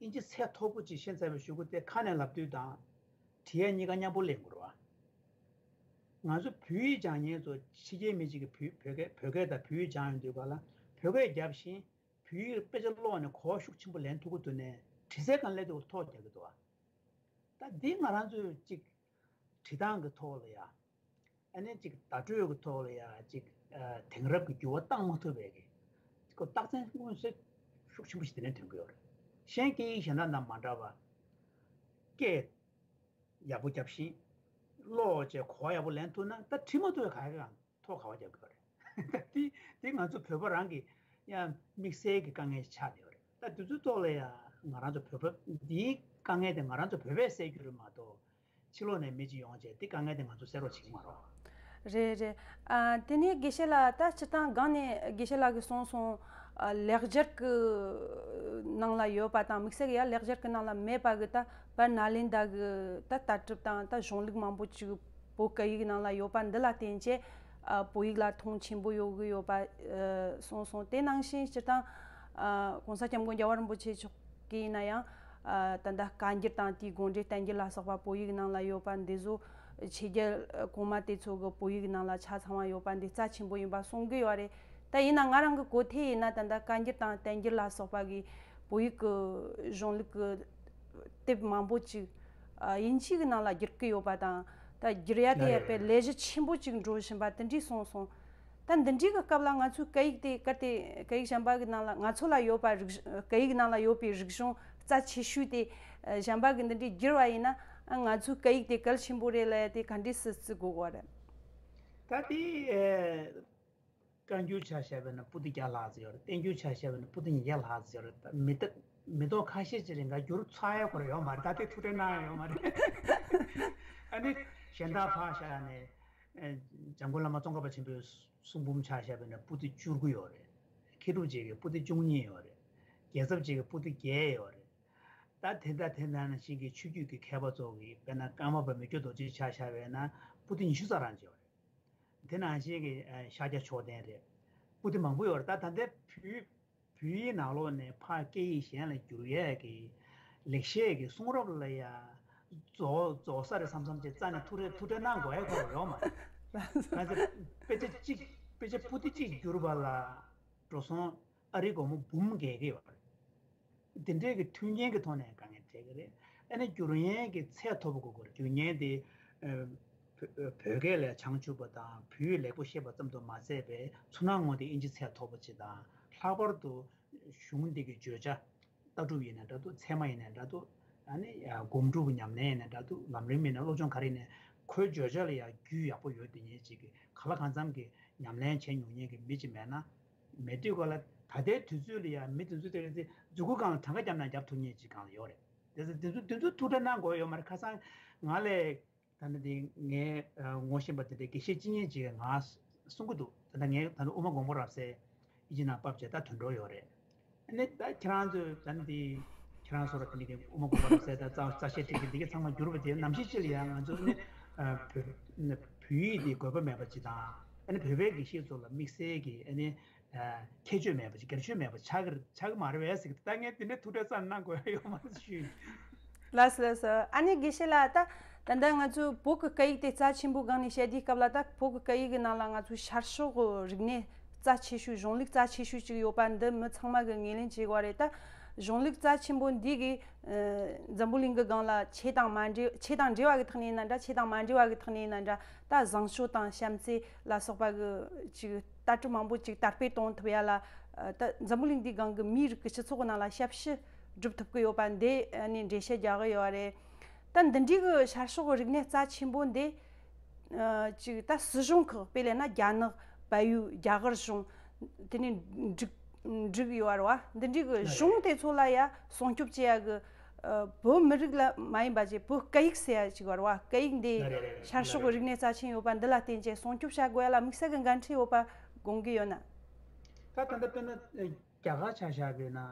ཨིན་ཇི་ཚད་མཐོ་པོ་ཅིག་ཤེས་ཚར་བའི་གཞུག་གུ་དེ་ཁ་ནས་ལབ་དུས་དང་། བྲིས་ཡ་གཉིས་ཀ་མཉམ་པོ་ལེན་དགོས་རེད་བ། ང་ཚོ་བོད་ཡིག་སྦྱང་མཁན་ཚོ་ཕྱི་རྒྱལ་མི་གཅིག་གིས་བོད་བོད་སྐད་བོད་སྐད་དང་བོད་ཡིག་སྦྱང་ཡོང་དུས་སྒང་ལ་བོད་སྐད་རྒྱབ་བཞིན་བོད་ཡིག་དཔེ་ཆ་ཀློག་ནས་གོ་བ་ཤུགས་ཆེན་པོ་ལེན་ཐུབ་ཀྱི་འདུག་ནས་བྲིས་སའི་སྒང་སླེབས་དུས་ཐོག་རྒྱག་གི་འདུག་བ། ད་འདི་ང་རང་ཚོས་ཅིག་བྲིས་སྟངས་ཀྱི་ཐོག་ལ་ཡ། ཨ་ནི་ཅིག་བརྡ་སྤྲོད་ཀྱི་ཐོག་ལ་ཡ་ཅིག་ཨ་དེང་རབས་ཀྱི་འགྱུར་བ་བཏང་མ་ཐུབ་པའི་གི་ཁོ་རྟགས་མཚན་མངོན་གསལ་ཤུགས་ཆེན་པོ་ཞིག་དེ་ནས་ཐོན་གྱི་ཡོད་རེད། གཞན་སྐད་ཡིག་གཞན་དག་དང་མ་འདྲ་བ། སྐད་ ཡག་པོ་རྒྱབ་ཤིང་། ཀློག་བྱས་གོ་བ་ཡག་པོ་ལེན་ཐུབ་ན་ད་ཁྲིད་མ་ཐུབ་པའི་ག་གེ་གང་ཐོག་ག་བ་རྒྱབ་དགོས་རེད། ད་དེ་དེ་ང་ཚོ་བོད་པ་རང་གི་ཡང་དམིགས་བསལ་གྱི་དཀའ་ངལ་ཆགས་བསྡད་པ་རེད། ད་དེ་ཚོའི་ཐོག་ལ་ཡང་ང་རང་ཚོ་བོད་པ་འདིའི་དཀའ་ངལ་དེ་ང་རང་ཚོ་བོད་པས་སེལ་རྒྱུ་རེད་མ་གཏོགས། ཕྱི་ལོགས་ནས་མི་གཅིག་ཡོང་བྱས་དེ་དཀའ་ངལ་དེ་ང་ཚོ་སེལ་རོགས་བྱེད་ཀྱི་མ་རེད། རེད་རེད། ཨ་དེ་ནས་དགེ་བཤེས་ལགས་ད་སྤྱིར་བཏང་སྒང་ནས་དགེ་བཤེས་ལགས་ཀྱིས་གསུངས་སོང་། ཨ་ལེགས་སྦྱར་གྱི་ནང་ལ་ཡོད་པ་དང་དམིགས་བསལ་གྱི་ཡང་ལེགས་སྦྱར་གྱི་ནང་ལ་མེད་པ་གི་ད་བར་ནཱ་ལེནྡྲ་གི་ད་ལྟ་གྲུབ་དང་ད་གཞུང་ལུགས་མང་པོ་ཅིག་བོད་སྐད་ཡིག་ནང་ལ་ཡོད་པ་འདི་ལ་བརྟེན་བྱས། ཨ་བོད་ཡིག་ལ་མཐོང་ཆེན་པོ་ཡོད་གི་ཡོད་པ་ཨ་གསུངས་སོང་། དེ་ནང་བཞིན་སྤྱིར་བཏང་ཨ་༸གོང་ས་༸སྐྱབས་མགོན་རྒྱལ་བ་རིན་པོ་ཆེ་མཆོག་གིས་ཡིན་ན་ཡང་། ཨ་ད་ལྟ་བཀའ་འགྱུར་དང་དེའི་དགོངས་འགྲེལ་བསྟན་འགྱུར་ལ་སོགས་པ་བོད་ཡིག་ནང་ལ་ཡོད་པ་འདི་ཚོ་ཆོས་རྒྱལ་གོང་མ་དེ་ཚོ་གི་བོད་ཡིག་ནང་ལ་ཆ་ཚང་བ་ཡོད་པ་འདི་རྩ་ཆེན་པོ་ཡིན་པ་གསུང་གི་ཡོད་རེད། ད་ཡིན་ན་ང་རང་གི་གོ་ཐོས་ཡིན་ན་ད་ལྟ་བཀའ་འགྱུར་དང་བསྟན་འགྱུར་ལ་སོགས་པ་གི་བོད་ཡིག་གི་གཞུང་ལུགས་ཀྱི་དེབ་མང་པོ་ཅིག་ཨ་དབྱིན་ཇི་གི་ནང་ལ་བསྒྱུར་གི་ཡོད་པ་དང་། ད་བསྒྱུར་ཡ་དེ་ཡ་ཡ་དཔེ་ཡ་ལས་གཞི་ཆེན་པོ་ཅིག་འགྲོ་བཞིན་པ་དེ་འདྲས་གསུངས་སོང་། ད་འདི་འདྲའི་གི་སྐབས་ལ་ང་ཚོའི་སྐད་ཡིག་དེ་གལ་ཏེ་སྐད་ཡིག་གཞན་པ་གི་ནང་ལ་ང་ཚོ་ལ་ཡོད་པ་རིག་སྐད་ཡིག་ནང་ལ་ཡོད་པའི་རིག་གཞུང་རྩ་ཆེ་ཤོས་དེ་གཞན་པ་གི་འདི་འདྲའི་བསྒྱུར་བ་ཡིན་ན་ང་ཚོའི་སྐད་ཡིག་དེ་གལ་ཆེན་པོ་རེད་ལབ་ཡ་དེ་ག་འདྲས་སེ་བརྩི་དགོས་གོ་རེད། ད་དེ་བཀའ་འགྱུར་ཆ་བཞག་པ་ཡིན་ན་པོ་ཏི་བརྒྱ་ལྷག་ཙམ་ཡོད་རེད། བསྟན་འགྱུར་ཆ་བཞག་པ་ཡིན་ན་པོ་ཏི་ཉིས་བརྒྱ་ལྷག་ཙམ་ཡོད་རེད། ད་མི་ད་མི་ཐོག་ཁ་ཤས་ཅིག་ལ་འགའ་བསྒྱུར་ཚར་ཡ་ཁོ་རང་ཡོད་མ་རེད། ད་དེ་ཐུགས་ཁྲལ་གནང་ཡ་ཡོད་མ་རེད། ཨ་ནི་གཞན་དག་ཕར་བཞག་ནས་ཨ་འཇམ་མགོན་བླ་མ་ཙོང་ཁ་པ་ཆེན་པོའི་གསུང་འབུམ་ཆ་བཞག་པ་ཡིན་ན་པོ་ཏི་བཅུ་དགུ་ཡོད་རེད། མཁས་གྲུབ་རྗེ་གི་པོ་ཏི་བཅུ་གཉིས་ཡོད་རེད། རྒྱལ་ཚབ་རྗེ་གི་པོ་ཏི་བརྒྱད་ཡོད་རེད། ད་དེ་ད་དེ་ནང་བཞིན་གྱི་ཆོས་བརྒྱུད་ཀྱི་མཁས་པ་ཚོ་གི་དཔེར་ན་ཀརྨ་པ་མི་བསྐྱོད་རྡོ་རྗེ་ཆ་བཞག་པ་ཡིན་ན་པོ་ཏི་ཉི་ཤུ་རྩ་གྲངས་ཅིག་ཡོད་རེད། དེ་ནང་བཞིན་གྱི་ཨ་ཤཱཀྱ་མཆོག་ལྡན་རེད། པོ་ཏི་མང་པོ་ཡོད་རེད། ད་ད་ལྟའི་བོད་བོད་ཡིག་ནང་ལོགས་ནས་ཕར་སྐད་ཡིག་གཞན་ལ་བསྒྱུར་ཡས་ཀྱི་ལེགས་བཤད་ཀྱི་གསུང་རབ་ལ་ཡ་རྫོགས་རྫོགས་ས་རེད་བསམ་བསམ་བྱས་རྩ་ནས་ཐུགས་ཁྲལ་ཐུགས་ཁྲལ་གནང་དགོས་ཡ་ཁོ་རང་ཡོད་མ་རེད། གང་ཟེར་དཔེ་ཆ་གཅིག་དཔེ་ཆ་པོ་ཏི་གཅིག་བསྒྱུར་བ་ལ་འགྲོ་སོང་ཨ་རིའི་སྒོར་མོ་འབུམ་བརྒལ་གྱི་ཡོད་རེད། དེ་འདྲའི་གི་མཐུན་རྐྱེན་གྱི་ཐོག་ནས་དཀའ་ངལ་འཕྲད་ཀྱི་རེད། ཨ་ནི་བསྒྱུར་མཁན་གྱི་ཚད་མཐོ་པོ་དགོས་ཀྱི་རེད། བསྒྱུར་མཁན་དེ་ཨ་བོད་བོད་སྐད་ལ་བྱང་ཆུབ་པ་དང་བོད་ཡིག་ལེགས་པོ་ཤེས་པ་ཙམ་དུ་མ་ཟད་པའི་ཚུར་སྣང་ངོ་དེ་ཨིན་ཇི་ཚད་མཐོ་པོ་ཅིག་དང་། ལྷག་པར་དུ་གཞུང་འདི་གི་བརྗོད་བྱ་ལྟ་གྲུབ་ཡིན་ན་འདྲ་འདུག་ཚད་མ་ཡིན་ན་འདྲ་འདུག་ཨ་ནི་སྒོམ་སྒྲུབ་ཉམས་ལེན་ཡིན་ན་འདྲ་འདུག་ལམ་རིམ་ཡིན་ན་སློབ་སྦྱོང་ག་རེ་ཡིན་ན་ཁོའི་བརྗོད་བྱ་ལ་ཡང་རྒྱུས་ཡག་པོ་ཡོད་དེ་ཉིད་ཅིག་གི་ག་ལ་གང་འཚམ་གྱི་ཉམས་ལེན་བྱེད་མྱོང་མཁན་གྱི་མི་ཅིག་མེད་ན། མེད་དུས་ག་ལ་ད་ལྟའི་དུས་ཚོད་ལ་ཡང་མི་དེ་ཚོ་དེ་རེད་དེ་མཛུབ་གུ་སྒང་ལ་གྲངས་ཀ་བརྒྱབ་ན་བརྒྱབ་ཐུབ་མཁན་ཅིག་སྒང་ལ་ཡོད་རེད། དེ་ཚོ་དེ་ཚོ་དེ་ཚོ་ཐུགས་ཁྲལ་གནང་དགོས་ཡོད་མ་རེད། ཁ་སང་ང་ལས་ད་ནི་དེ་ངའི་ངོ་ཤེས་པ་དེ་འདྲའི་དགེ་བཤེས་ཅི་ཉན་ཅིག་ང་གསུང་གི་འདུག་ད་ལྟ་ངས་ད་ནི་དབུ་མ་དགོངས་པ་རབ་གསལ་ཨིན་ཇི་ནང་ཕབ་བྱས་ད་དོན་འགྲོ་ཡོད་རེད། ཨ་ནི་ད་ཁྱེད་རང་ཚོས་ད་ནི་དེ་ཁྱེད་རང་ཚོ་ར་དེ་ནི་དེ་དབུ་མ་དགོངས་པ་རབ་གསལ་ད་རྩ་རྩ་ཤེ་ཁྲིད་ཀྱི་འདི་གའི་ཚང་མ་བསྒྱུར་བ་དེ་ནམ་ཞིག་ཅིག་ལ་ཡང་ང་ཚོ་ནི་བོད་བོད་ཡིག་དེ་དགོས་པ་མེད་པ་ཅིག་དང་། ཨ་ནི་བོད་པའི་དགེ་བཤེས་ཚོ་ལ་དམིགས་བསལ་གྱི་ཨ་ནི་ཁྱད་ཆོས་མེད་པ་ཅིག་སྒེར་ཆོས་མེད་པ་ཆགས་ཀྱི་ཆགས་ཀྱི་མ་རེད་པས་ཟེར་གི་ད་ངས་དེ་འདྲའི་ཐུགས་ཁྲལ་ཙམ་གནང་དགོས་ཡ་ཡོད་མ་རེད་ཞུས། ལགས་སོ་ལགས་སོ། ཨ་ནི་དགེ་བཤེས་ལགས་ད་ད་ལྟ་ང་ཚོས་བོད་ཀྱི་སྐད་ཡིག་དེ་རྩ་ཆེན་པོའི་སྒང་ནས་བཤད་དུས་སྐབས་ལ་ད་བོད་ཀྱི་སྐད་ཡིག་གི་ནང་ལ་ང་ཚོས་ཤར་ཕྱོགས་ཀྱི་རིག་གནས་རྩ་ཆེ་ཤོས་གཞུང་ལུགས་རྩ་ཆེ་ཤོས་ཅིག་ཡོད་པ་འདི་མི་ཚང་མ་གིས་ངོས་ལེན་བྱེད་དགོས་རེད། ད་གཞུང་ལུགས་རྩ་ཆེན་པོ་འདི་གིས་འཛམ་བུ་གླིང་གི་སྒང་ལ་ཆོས་དང་མ་འབྲེལ་ཆོས་དང་འབྲེལ་བ་གི་ཐོག་ནས་ཡིན་ན་འདྲ་ཆོས་དང་མ་འབྲེལ་བ་གི་ཐོག་ནས་ཡིན་ན་འདྲ་ད་བཟང་སྤྱོད་དང་བྱམས་བརྩེ་ལ་སོགས་པ་གི་ཅིག་ལྟ་གྲུབ་མང་པོ་ཅིག་དར་སྤེལ་གཏོང་ཐུབ་ཡ་ལ་ད་འཛམ་བུ་གླིང་འདིའི་སྒང་གི་མིའི་རིགས་ཀྱི་སྤྱི་ཚོགས་ནང་ལ་ཞབས་ཞུ་སྒྲུབ་ཐུབ་ཀྱི་ཡོད་པ་འདི་ནས་འགྲེལ་བཤད་རྒྱག་གི་ཡོད་རེད། ད་འདི་འདྲའི་གི་ཤར་ཕྱོགས་གི་རིག་གནས་རྩ་ཆེན་པོ་འདི་ཅིག་ད་སྲིད་གཞུང་ཁག་དཔེ་ལེན་ན་རྒྱ་ནག་བལ་ཡུལ་རྒྱ་གར་གཞུང་དེ་ནས་འགྲིག་འགྲིག་ཡོད་རེད་བ། འདི་འདྲའི་གི་གཞུང་དེ་ཚོ་ལ་ཡ་སྲུང་སྐྱོབ་བྱེད་ཡ་གི་བོད་མི་རིགས་ལ་མ་ཡིན་པ་ཅིག་བོད་སྐད་ཡིག་ཟེར་ཡ་ཅིག་ཡོད་རེད་བ། སྐད་ཡིག་འདི་ཤར་ཕྱོགས་གི་རིག་གནས་རྩ་ཆེན་ཡོད་པ་འདི་ལ་བརྟེན་བྱས་སྲུང་སྐྱོབ་བྱ་དགོས་ཡ་ལ་དམིགས་བསལ་གི་འགན་འཁྲི་ཡོད་པ་དགོངས་ཀྱི་ཡོད་ན། ད་ད་ལྟ་དཔེར་ན་རྒྱ་གར་ཆ་བཞག་པ་ཡིན་ན་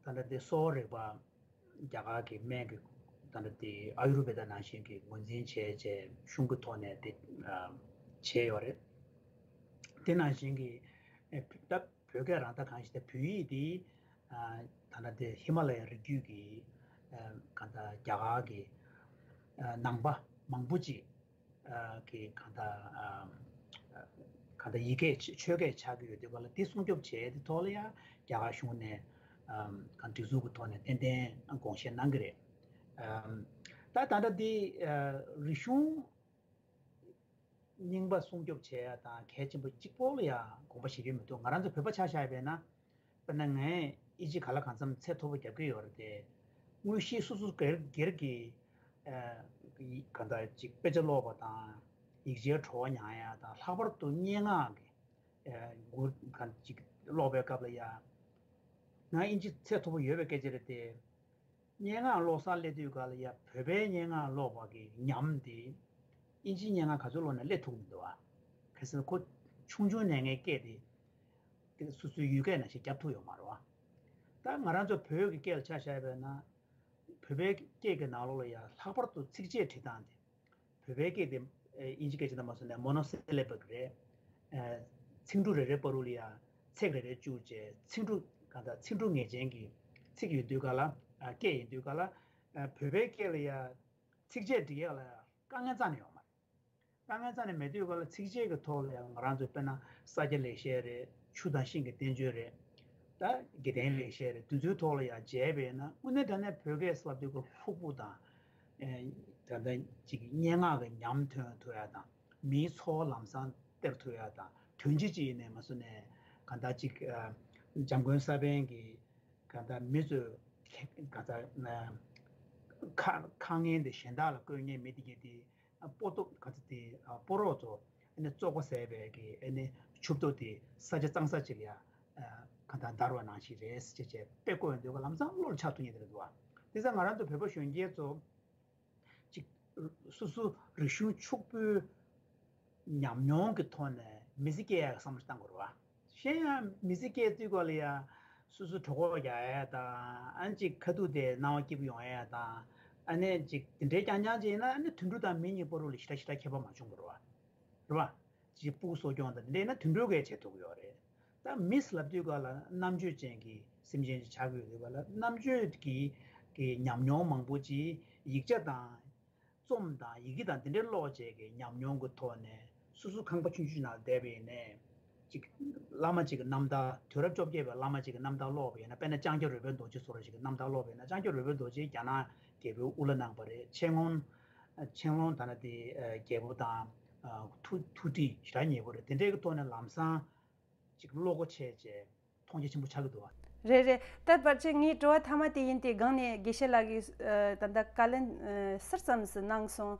ད་ལྟ་དེ་གསོ་བ་རིག་པ་རྒྱ་གར་གྱི་སྨན་གྱི་ད་ལྟ་དེ་ཨ་ཡུར་བེ་ད་ནང་བཞིན་གྱི་ངོས་འཛིན་བྱས་བྱས་གཞུང་གི་ཐོག་ནས་དེ་བྱས་ཡོད་རེད། དེ་ནང་བཞིན་གྱི་ད་བོད་སྐད་རང་ད་གང་ཞིག་ད་བོད་ཡིག་དེ་ད་ལྟ་དེ་ཧི་མ་ལ་ཡའི་རི་རྒྱུད་ཀྱི་གང་ལྟར་རྒྱ་གར་གྱི་ནང་པ་མང་པོ་ཅིག་གི་གང་ལྟར་གང་ལྟར་ཡིག་སྐད་ཆོས་སྐད་ཆགས་ཀྱི་ཡོད་དུས་ག་ལ་དེ་སྲུང་སྐྱོབ་བྱས་དེ་ཐོག་ལ་ཡང་རྒྱ་གར་གཞུང་ནས་གང་སྒྲིག་འཛུགས་ཀྱི་ཐོག་ནས་ཏན་ཏན་དགོངས་བཞེས་གནང་གི་རེད། ད་ད་ལྟ་འདི་རིག་གཞུང་རྙིང་པ་སྲུང་སྐྱོབ་བྱེད་ཡ་དང་གལ་ཆེན་པོ་གཅིག་པོ་ལ་ཡང་དགོངས་པ་བཞེས་ཀྱི་མི་འདུག་ང་རང་ཚོ་བོད་པ་ཆ་བཞག་པས་ན། དཔེར་ན་ངས་ཨི་ཇི་ག་ལ་གང་འཚམ་ཚད་མཐོ་པོ་རྒྱབ་ཀྱི་ཡོད་རེད་དེ། དངོས་གཞི་སོ་སོ་སྒེར་སྒེར་གྱི་ གང་ལྟར་ཅིག་དཔེ་ཆ་ཀློག་པ་དང་ཡིག་ཆའི་བྲོ་བ་མྱང་ཡ་དང་། ལྷག་པར་དུ་སྙན་ངག་གི་མགུར་གང་ཅིག་ཀློག་པའི་སྐབས་ལ་ཡ། ང་ཨིན་ཇི་ཚད་མཐོ་པོ་ཡོད་པའི་སྐད་ཆ་རེད་དེ། སྙན་ངག་ཀློག་སར་སླེབས་དུས་ག་ལ་ཡ་བོད་པའི་སྙན་ངག་ཀློག་པ་གི་ཉམས་དེ་ཨིན་ཇིའི་སྙན་ངག་ག་ཚོད་ཀློག་ནས་སླེབས་ཐུབ་མི་འདུག་ཨ། གལ་སྲིད་ཁོ་ཆུང་ཆུང་ནས་ངའི་སྐད་དེ་དེ་སོ་སོའི་ཡུལ་སྐད་ནང་བཞིན་རྒྱབ་ཐུབ་ཡོད་མ་རེད་བ། ད་ང་རང་ཚོ་བོད་ཀྱི་སྐད་ལ་ཆ་བཞག་པ་ཡིན་ན། བོད་པའི་སྐད་ཀྱི་ནང་ལོགས་ལ་ཡང་ལྷག་པར་དུ་ཚིགས་བཅད་བྲིས་སྟངས་དེ། བོད་པའི་སྐད་དེ་ཨིན་ཇི་སྐད་ཆ་དང་མ་སོང་ནས་མོ་ནོ་སི་ལེ་བིག་རེད། ཚིག་འབྲུ་རེ་རེའི་བར་དུ་ལ་ཡང་ཚེག་རེ་རེ་བཅུག་བྱས། ཚིག་འབྲུ་གང་ལྟར་ཚིག་འབྲུ་ངེས་ཅན་གྱི་ཚིག་ཡིན་དུས་ག་ལ། སྐད་ཡིན་དུས་ག་ལ། བོད་པའི་སྐད་ལ་ཡང་ཚིགས་བཅད་འབྲི་ཡག་ལ་དཀའ་ངལ་རྩ་ནས་ཡོད་མ་རེད། དཀའ་ངལ་རྩ་ནས་མེད་དུས་ག་ལ་ཚིགས་བཅད་ཀྱི་ཐོག་ལ་ཡང་ང་རང་ཚོ་དཔེར་ན་ས་སྐྱ་ལེགས་བཤད་རེད། ཆུ་དང་ཤིང་གི་བསྟན་བཅོས་རེད། ད་དགེ་ལྡན་ལེགས་བཤད་རེད། དེ་ཚོའི་ཐོག་ལ་ཡང་མཇལ་བས་ན་དངོས་གནས་དྲང་གནས་བོད་སྐད་ཟེར་ལབ་དུས་ཀྱི་ལྷུག་པོ་དང་། ད་ལྟ་ཅིག་སྙན་ངག་གི་ཉམས་ཐོན་ཐུབ་ཡ་དང་། མིའི་ཚོར་བ་ལམ་སང་སྟེར་ཐུབ་ཡ་དང་། དོན་སྤྱི་ཅིག་ཡིན་ནས་མ་སོང་ནས་གང་ལྟར་ཅིག་འཇམ་མགོན་ས་པཎ་གྱི་གང་ལྟར་མི་ཚོས་གང་ལྟར་ཁ་ཁ་ངན་དེ་གཞན་དག་ལ་བཀོད་མཁན་མི་དེ་གྱད་དེ། སྤོ་ཏོ་ག་ཚོད་དེ་སྤོ་རོགས་ཚོ་ཨ་ནི་བཙོག་པ་ཟས་པའི་གི་ཨ་ནི་ཕྱུག་པོ་དེ་ས་ཆ་གཙང་ས་ཅིག་ལ་ཡ་གང་ལྟར་བདར་བ་ནང་བཞིན་རེད་ཟེར་བྱས་དཔེ་བཀོད་ཡོང་དུས་ལམ་སང་བློ་ལ་ཆགས་ཐུབ་མཁན་དེ་རེད་འདུག་བ། དེ་ཙང་ང་རང་ཚོ་བོད་པ་གཞོན་སྐྱེས་ཚོ་ཅིག་སོ་སོ་རིག་གཞུང་ཕྱུག་པོའི་ཉམས་མྱོང་གི་ཐོག་ནས་མི་ཚེ་སྐྱེལ་ཡག་གི་བསམ་བློ་བཏང་དགོས་རེད་བ། གཞན་ཡང་མི་ཚེ་སྐྱེལ་དུས་སྐབས་ལ་ཡང་སོ་སོ་གྲོད་ཁོག་རྒྱགས་ཡ་དང་། ཨ་ནི་ཅིག་ཁ་ཐུག་དེ་སྣང་བ་སྐྱིད་པོ་ཡོང་ཡ་དང་། ཨ་ནི་ཅིག་དེ་འདྲའི་རྐྱང་རྐྱང་ཅིག་ཡིན་ན་ཨ་ནི་དུད་འགྲོ་དང་མི་གཉིས་བར་དུ་ལ་ཞེ་དྲག་ཞེ་དྲག་ཁྱད་པར་མ་བྱུང་དགོས་རེད་བ། རེད་བ། ཅིག་སྤུ་གུ་གསོ་སྐྱོང་དང་དེ་འདྲ་ཡིན་ན་དུད་འགྲོ་གས་བྱེད་ཐུབ་ཀྱི་ཡོད་རེད། ད་མི་ཟེར་ལབ་དུས་སྐབས་ལ་རྣམ་དཔྱོད་ཅན་གྱི་སེམས་ཅན་ཅིག་ཆགས་ཀྱི་ཡོད་དུས་སྐབས་ལ་རྣམ་དཔྱོད་ཀྱི་གི་ཉམས་མྱོང་མང་པོ་ཅིག་ཡིག་ཆ་དང་། རྩོམ་དང་ཡི་གེ་དང་དེ་འདྲའི་ཀློག་བྱས་ཀྱི་ཉམས་མྱོང་གི་ཐོག་ནས་སོ་སོ་ཁང་པ་ཆུང་ཆུང་ནང་བསྡད་པ་ཡིན་ནའི། ཅིག་བླ་མ་ཅིག་གི་རྣམ་ཐར། དུས་རབས་བཅོ་བརྒྱད་པའི་བླ་མ་ཅིག་གི་རྣམ་ཐར་ཀློག་པ་ཡིན་ན། དཔེར་ན་ལྕང་སྐྱ་རོལ་པའི་རྡོ་རྗེ་ཟེར་བ་ཞིག་གི་རྣམ་ཐར་ཀློག་པ་ཡིན་ན། ལྕང་སྐྱ་རོལ་པའི་རྡོ་རྗེ་རྒྱ་ནག་རྒྱལ་པོའི་དབུ་བླ་གནང་པ་རེད། ཆན་ལུང་། ཆན་ལུང་ད་ནི་དེ་རྒྱལ་པོ་དང་ཐུགས་ཐུགས་འདྲིས་ཞེ་དྲག་ཉེ་པོ་རེད། དེ་འདྲའི་གི་ཐོག་ནས་ལམ་སང་ཅིག་བློ་སྒོ་ཕྱེ་བྱས། མཐོང་རྒྱ་ཆེན་པོ་ཆགས་ཀྱི་འདུག་བ། རེད་རེད། ད་བར་ཆད་ངའི་དྲི་བ་མཐའ་མ་དེ་ཡིན་ཏེ། སྒང་ནས་དགེ་བཤེས་ལགས་ཀྱིས་ད་ལྟ་བཀའ་ལན་ཟུར་ཙམ་ཞིག་གནང་སོང་།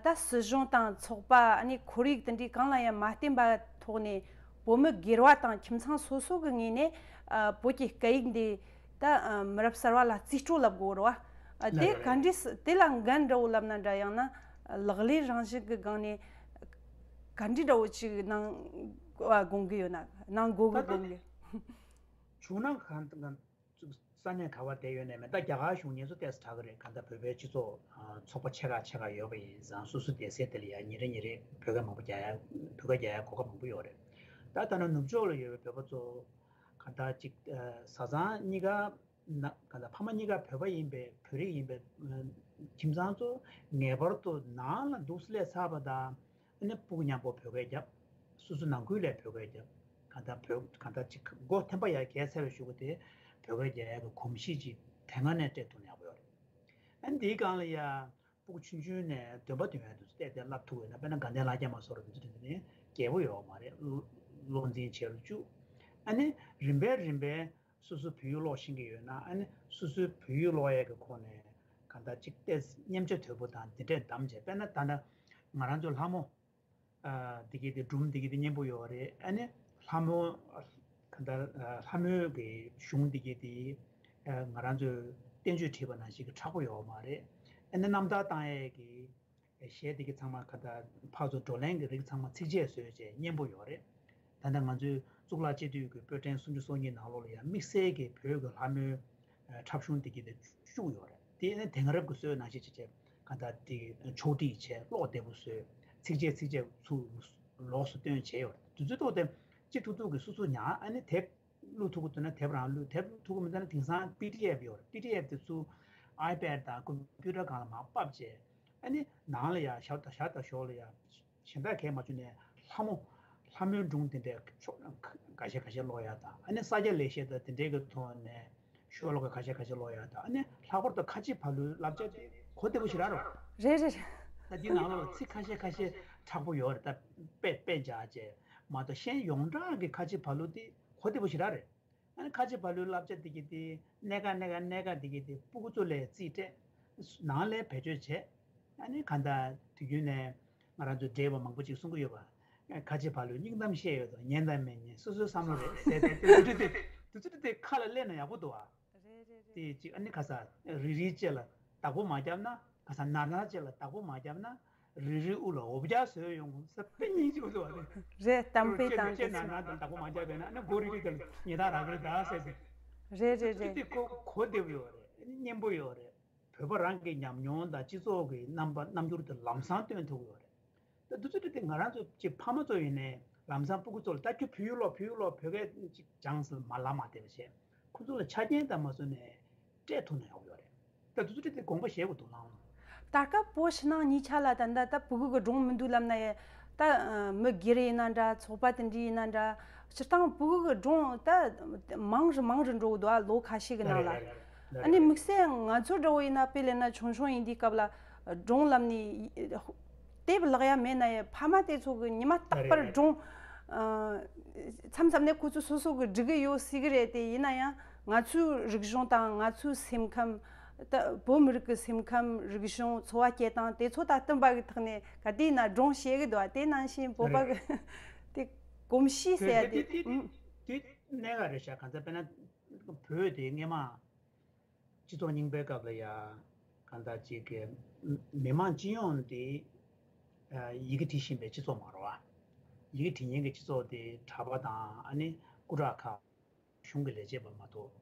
ད་སྲིད་གཞུང་དང་ཚོགས་པ། ཨ་ནི་ཁོར་ཡུག་དེ་འདྲའི་གང་ལ་ཡང་མ་བརྟེན་པ་ཐོག་ནས་བོད་མི་སྒེར་བ་དང་ཁྱིམ་ཚང་སོ་སོ་གི་ངོས་ནས་བོད་ཀྱི་སྐད་ཡིག་འདི་ད་མི་རབས་གསར་བ་ལ་རྩིས་སྤྲོད་ལབ་དགོས་རེད་བ། དེ་ག་འདྲས་དེ་ལ་འགན་འདྲ་བོ་ལབ་ན་འདྲ། ཡང་ན་ལག་ལེན་རང་བཞིན་གྱི་སྒང་ནས་ག་འདྲས་འདྲ་བོ་ཅིག་གནང་དགོས་ཀྱི་ཡོད་ན། གནང་དགོས་ཀྱི་དགོངས་ཀྱི། བྱུང་ན་གང་ལྟར་ས་གནས་ག་བར་བསྡད་ཡོད་ནས་མེད། ད་རྒྱ་གར་བཞུགས་མཁན་ཚོ་ཏོག་ཙམ་དྲག་གི་རེད། གང་ལྟར་བོད་པའི་སྤྱི་ཚོགས་ཚོགས་པ་ཆེ་ཁག་ཆེ་ཁག་ཡོད་པ་ཡིན་ཙང་། སོ་སོ་སྡེ་སྲིད་དེ་ལ་ཡང་ཉིན་རེ་ཉིན་རེ་བོད་སྐད་མང་པོ་རྒྱག་ཡ། བོད་སྐད་རྒྱག་ཡ་གོ་སྐབས་མང་པོ་ཡོད་རེད། ད་ད་ནང་ནུབ་ཕྱོགས་ལ་ཡོད་པའི་བོད་པ་ཚོ་གང་ལྟར་ཅིག་བཟའ་ཚང་གཉིས་ཀ་ན། གང་ལྟར་ཕ་མ་གཉིས་ཀ་བོད་པ་ཡིན་པའི། བོད་རིགས་ཡིན་པའི་ཁྱིམ་ཚང་ཚོ་ངེས་པར་དུ་ནང་ལ་འདུག་སེ་སླེབས་ཚར་བ་དང་། ཨ་ནི་སྤུ་གུ་མཉམ་པོ་བོད་སྐད་རྒྱབ། སོ་སོ་ནང་ཁུལ་ལ་བོད་སྐད་རྒྱབ། གང་ལྟར་བོད། གང་ལྟར་ཅིག་སྒོ་ཐེམ་པ་ཡར་བརྒལ་ཚར་བའི་གཞུག་གུ་དེ་བོད་སྐད་རྒྱག་ཡག་གི་གོམས་གཤིས་ཅིག་དེ་སྔ་ནས་སྤྲད་ཐུབ་ན་ཡག་པོ་ཡོད་རེད། ཨ་ནི་དེའི་སྒང་ལ་ཡ་སྤུ་གུ་ཆུང་ཆུང་ནས་འདོན་པ་འདོན་ཡག་དེ་ཚོ་བལྟས་བལྟས་བསླབ་ཐུབ་ཡོད་ན། དཔེར་ན་དགའ་ལྡན་ལྷ་བརྒྱ་མ་སོགས་རེད། དེ་ཚོ་དེ་ནས་རྒྱས་པོ་ཡོད་མ་རེད། བློ་འཛིན་བྱེད་རུ་བཅུག་ཨ་ནི་རིམ་པས་རིམ་པས་སོ་སོ་བོད་ཡིག་ཀློག་ཤེས་ཀྱི་ཡོད་ན། ཨ་ནི་སོ་སོའི་བོད་ཡིག་ཀློག་ཡག་གི་ཁོངས་ནས་གང་ལྟར་ཅིག་ཏོག་ཙམ་མཉེན་ཆ་དོད་པོ་དང་དེ་འདྲས་བདམས་བྱས། དཔེར་ན་ད་ལྟ་ང་རང་ཚོའི་ལྷ་མོ། ཨ། འདི་གི་དེ་སྒྲུང་འདི་གི་དེ་སྙན་པོ་ཡོད་རེད། ཨ་ནི་ལྷ་མོ། གང་ལྟར་ལྷ་མོའི་གི་གཞུང་འདི་གི་དེ་ང་རང་ཚོའི་བསྟན་བཅོས་བྲིས་པ་ནང་བཞིན་གི་མཁྲེགས་པོ་ཡོད་མ་རེད། ཨ་ནི་རྣམ་ཐར་བཏང་ཡས་གི་གཞས་འདི་གི་ཚང་མ། གང་ལྟར་ཕར་ཚུར་བགྲོ་གླེང་གི་རིགས་ཚང་མ་ཚིགས་བཅད་བཟོས་བྱས་སྙན་པོ་ཡོད་རེད། ད་ལྟ་ང་ཚོའི་གཙུག་ལག་སྤྱི་འཐུས་ཀྱི་པོད་ཕྲན་སུམ་ཅུ་སོ་གཉིས་ནང་ལོགས་ལ་ཡང་དམིགས་བསལ་གྱི་བོད་ཀྱི་ལྷ་མོའི་འཁྲབ་གཞུང་འདི་གི་དེ་བཅུག་ཡོད་རེད། དེ་ནི་དེང་རབས་ཀྱི་སྲོལ་ནང་བཞིན་བྱས་བྱས་གང་ལྟར་དེ་ཕྱོགས་སྒྲིག་བྱས། ཀློག་བདེ་པོ་བཟོས། ཚིགས་བཅད་ཚིགས་བཅད་ཚུར་ལོགས་སུ་བཏོན་བྱས་ཡོད་རེད། དུས་ཚོད་ཐོག་དེ་སྤྱི་ཐུབ་ཐུབ་ཀྱིས་སོ་སོ་ཉར། ཨ་ནི་དེབ་བླུག་ཐུབ་ཀྱི་འདུག་ན་དེབ་རང་བླུག་དེབ་བླུག་ཐུབ་ཀྱི་མི་འདུག་ན་དེང་སང་པི་ཌི་ཨེཕ་ཡོད་རེད། པི་ཌི་ཨེཕ་དེ་ཚུར་ཨའི་པེཌ་དང་ཀམ་པུ་ཊར་སྒང་ལ་མར་ཕབ་བྱས། ཨ་ནི་ནང་ལ་ཡ་ཞར་དང་ཞར་དང་ཞོར་ལ་ཡ་གཞན་དག་གས་མ་བྱུང་ནས་ལྷ་མོ། ལྷ་མོའི་སྒྲུང་དེ་འདྲའི་ཕྱོགས་འགའ་ཤས་འགའ་ཤས་ཀློག་ཡ་དང་། ཨ་ནི་ས་སྐྱ་ལེགས་བཤད་དང་དེ་འདྲའི་གི་ཐོག་ནས་ཤོ་ལོ་ཀ་འགའ་ཤས་འགའ་ཤས་ཀློག་ཡ་དང་། ཨ་ནི་ལྷག་པར་དུ་ཁ་ཆེ་ཕ་ལོའི་བསླབ་བྱ་དེ་གོ་བདེ་པོ་ཞེ་དྲག་རེད། རེད་རེད་རེད། ད་འདི་ནང་ལོགས་ལ་ཚིག་ཁ་ཤས་ཁ་ཤས་མཁྲེགས་པོ་ཡོད་རེད། ད་དཔེ་དཔེ་འཇགས་བྱས་མ་གཏོགས། གཞན་ཡོངས་གྲགས་ཀྱི་ཁ་ཆེ་ཕ་ལོ་དེ་གོ་བདེ་པོ་ཞེ་དྲག་རེད། ཨ་ནི་ཁ་ཆེ་ཕ་ལོའི་བསླབ་བྱ་འདི་གི་དེ་སྣེ་ཁ་སྣེ་ཁ་སྣེ་ཁ་འདི་གི་དེ་སྤུ་གུ་ཚོ་ལ་རྩིས་སྤྲད། ནང་ལ་བེད་སྤྱོད་བྱས། ཨ་ནི་གང་ལྟར་དུས་རྒྱུན་ནས་ང་རང་ཚོའི་འདྲེས་པ་མང་པོ་ཅིག་གསུང་གི་ཡོད་པ། ཁ་ཆེ་ཕ་ལུའི་སྙིང་གཏམ་བཤད་ཡོད་དོ། ཉན་དང་མི་ཉན་སོ་སོའི་བསམ་བློ་རེད་ཟེར་ཏེ། དུས་ཚོད་དེ་དུས་ཚོད་དེ་ཁ་ལ་སླེབས་ན་ཡག་པོ་འདུག་ཨ། རེད་རེད་རེད། དེ་ཅིག་ཨ་ནི་ཁ་ས་རི་རིའི་ལྕེ་ལ་བདག་པོ་མ་བརྒྱབ་ན། ཁ་ས་ནར་ནར་ལྕེ་ལ་བདག་པོ་མ་བརྒྱབ་ན། རི་རི་དབུ་ལ་འོ་བརྒྱལ་བཟོས་ཡོང་ས་དཔེ་སྙིང་རྗེ་པོ་འདུག་ཨ། རེད། གཏམ་དཔེ་དང་ལྕེ་དེ་ནར་ཚོ་ནར་དང་བདག་པོ་མ་བརྒྱབ་པས་ན། ཨ་ནི་མགོ་རིལ་རིལ་དང་ཉེས་དག་རག་གི་རེད་ད་ཟེར་ཟེར། རེད་རེད་རེད། དེ་གོ་གོ་བདེ་པོ་ཡོད་རེད། སྙན་པོ་ཡོད་རེད། བོད་པ་རང་གི་ཉམས་མྱོང་དང་སྤྱི་ཚོགས་ཀྱི་རྣམ་པ་རྣམ་འགྱུར་དེ་ལམ་སང་སྟོན་ཐུབ་ཀྱི་ཡོད་རེད། ད་དུས་ཚོད་དེ་ང་རང་ཚོ་ཅིག་ཕ་མ་ཚོ་ཡིན་ནའི་ལམ་སང་སྤུ་གུ་ཚོ་ལ་ད་ཁྱོད་བོད་ཡིག་ཀློག་བོད་ཡིག་ཀློག་བོད་སྐད་ཅིག་སྦྱངས་ཟེར་མ་ལབ་མ་བསྡད་པ་བྱས། ཁོ་ཚོ་ལ་ཆ་རྐྱེན་དང་མ་བཟོས་ནས་སྤྲད་ཐུབ་ན་ཡག་པོ་ཡོད་རེད། ད་དུས་ཚོད་དེ་དགོངས་པ་བཞེས་དགོས་འདུག་ལགས། ད་སྐབས་བོད་ཕྱི་ནང་གཉིས་ཆ་ལ་ད་ལྟ་ད་ཕྲུ་གུ་གི་སྒྲུང་མི་འདུག་ལབ་ན་ཡང་། ད་མི་སྒེར་ཡིན་ན་འདྲ། ཚོགས་པ་དེ་འདྲ་ཡིན་ན་འདྲ། སྤྱིར་བཏང་ཕྲུ་གུ་གི་སྒྲུང་ད་མང་རུ་མང་རུ་འགྲོ་གི་འདུག་ཨ། ལོ་ཁ་ཤས་ཀྱི་ནང་ལ། རེད་རེད་རེད། ཨ་ནི་དམིགས་བསལ་ང་ཚོ་འདྲ་བོ་ཡིན་ན། དཔེ་ལབ་ན་ཆུང་ཆུང་ཡིན་དུས་སྐབས་ལ་སྒྲུང་ལབ་ནས་དེབ་བཀླག་ཡ་མེད་ན་ཡང་། ཕ་མ་དེ་ཚོ་གི་ཉི་མ་རྟག་པར་རེད་རེད། སྒྲུང་། ཨ། མཚམས་མཚམས་ནས་ཁོ་ཚོ་སོ་སོ་གི་འབྲི་གི་ཡོད་ཟེར་གི་རེད། དེ་ཡིན་ན་ཡང་ང་ཚོའི་རིག་གཞུང་དང་ང་ཚོའི་སེམས་ཁམས། ད་བོད་མི་རིགས་ཀྱི་སེམས་ཁམས། རིག་གཞུང་། འཚོ་བ་སྐྱེལ་སྟངས་དེ་ཚོ་ད་བསྟུན་པ་གི་ཐོག་ནས་ག་དུས་ཡིན་ན་སྒྲུང་བཤད་གི་འདུག་ཨ། དེ་ནང་བཞིན་བོད་པ་གི་རེད། དེ་གོམས་གཤིས་ཟེར་ཡ་དེ། དེ་དེ་ཨུམ། དེ་གནད་འགག་རེད་ཤག་གང་ལྟར་དཔེར་ན་བོད་དེ་སྔས་མ་སྤྱི་ཚོགས་རྙིང་པའི་སྐབས་ལ་ཡ། གང་ལྟར་ཅིག་གི་མི་མང་སྤྱི་ཡོངས་དེ་ཡི་གེ་འབྲི་བཞིན་པའི་སྤྱི་ཚོགས་མ་རེད་བ། ཡི་གེ་འབྲི་མཁན་གྱི་སྤྱི་ཚོགས་དེ་གྲྭ་པ་དང་། ཨ་ནི་སྐུ་དྲག་ཁག་གཞུང་གི་ལས་བྱེད་པ་མ་གཏོགས་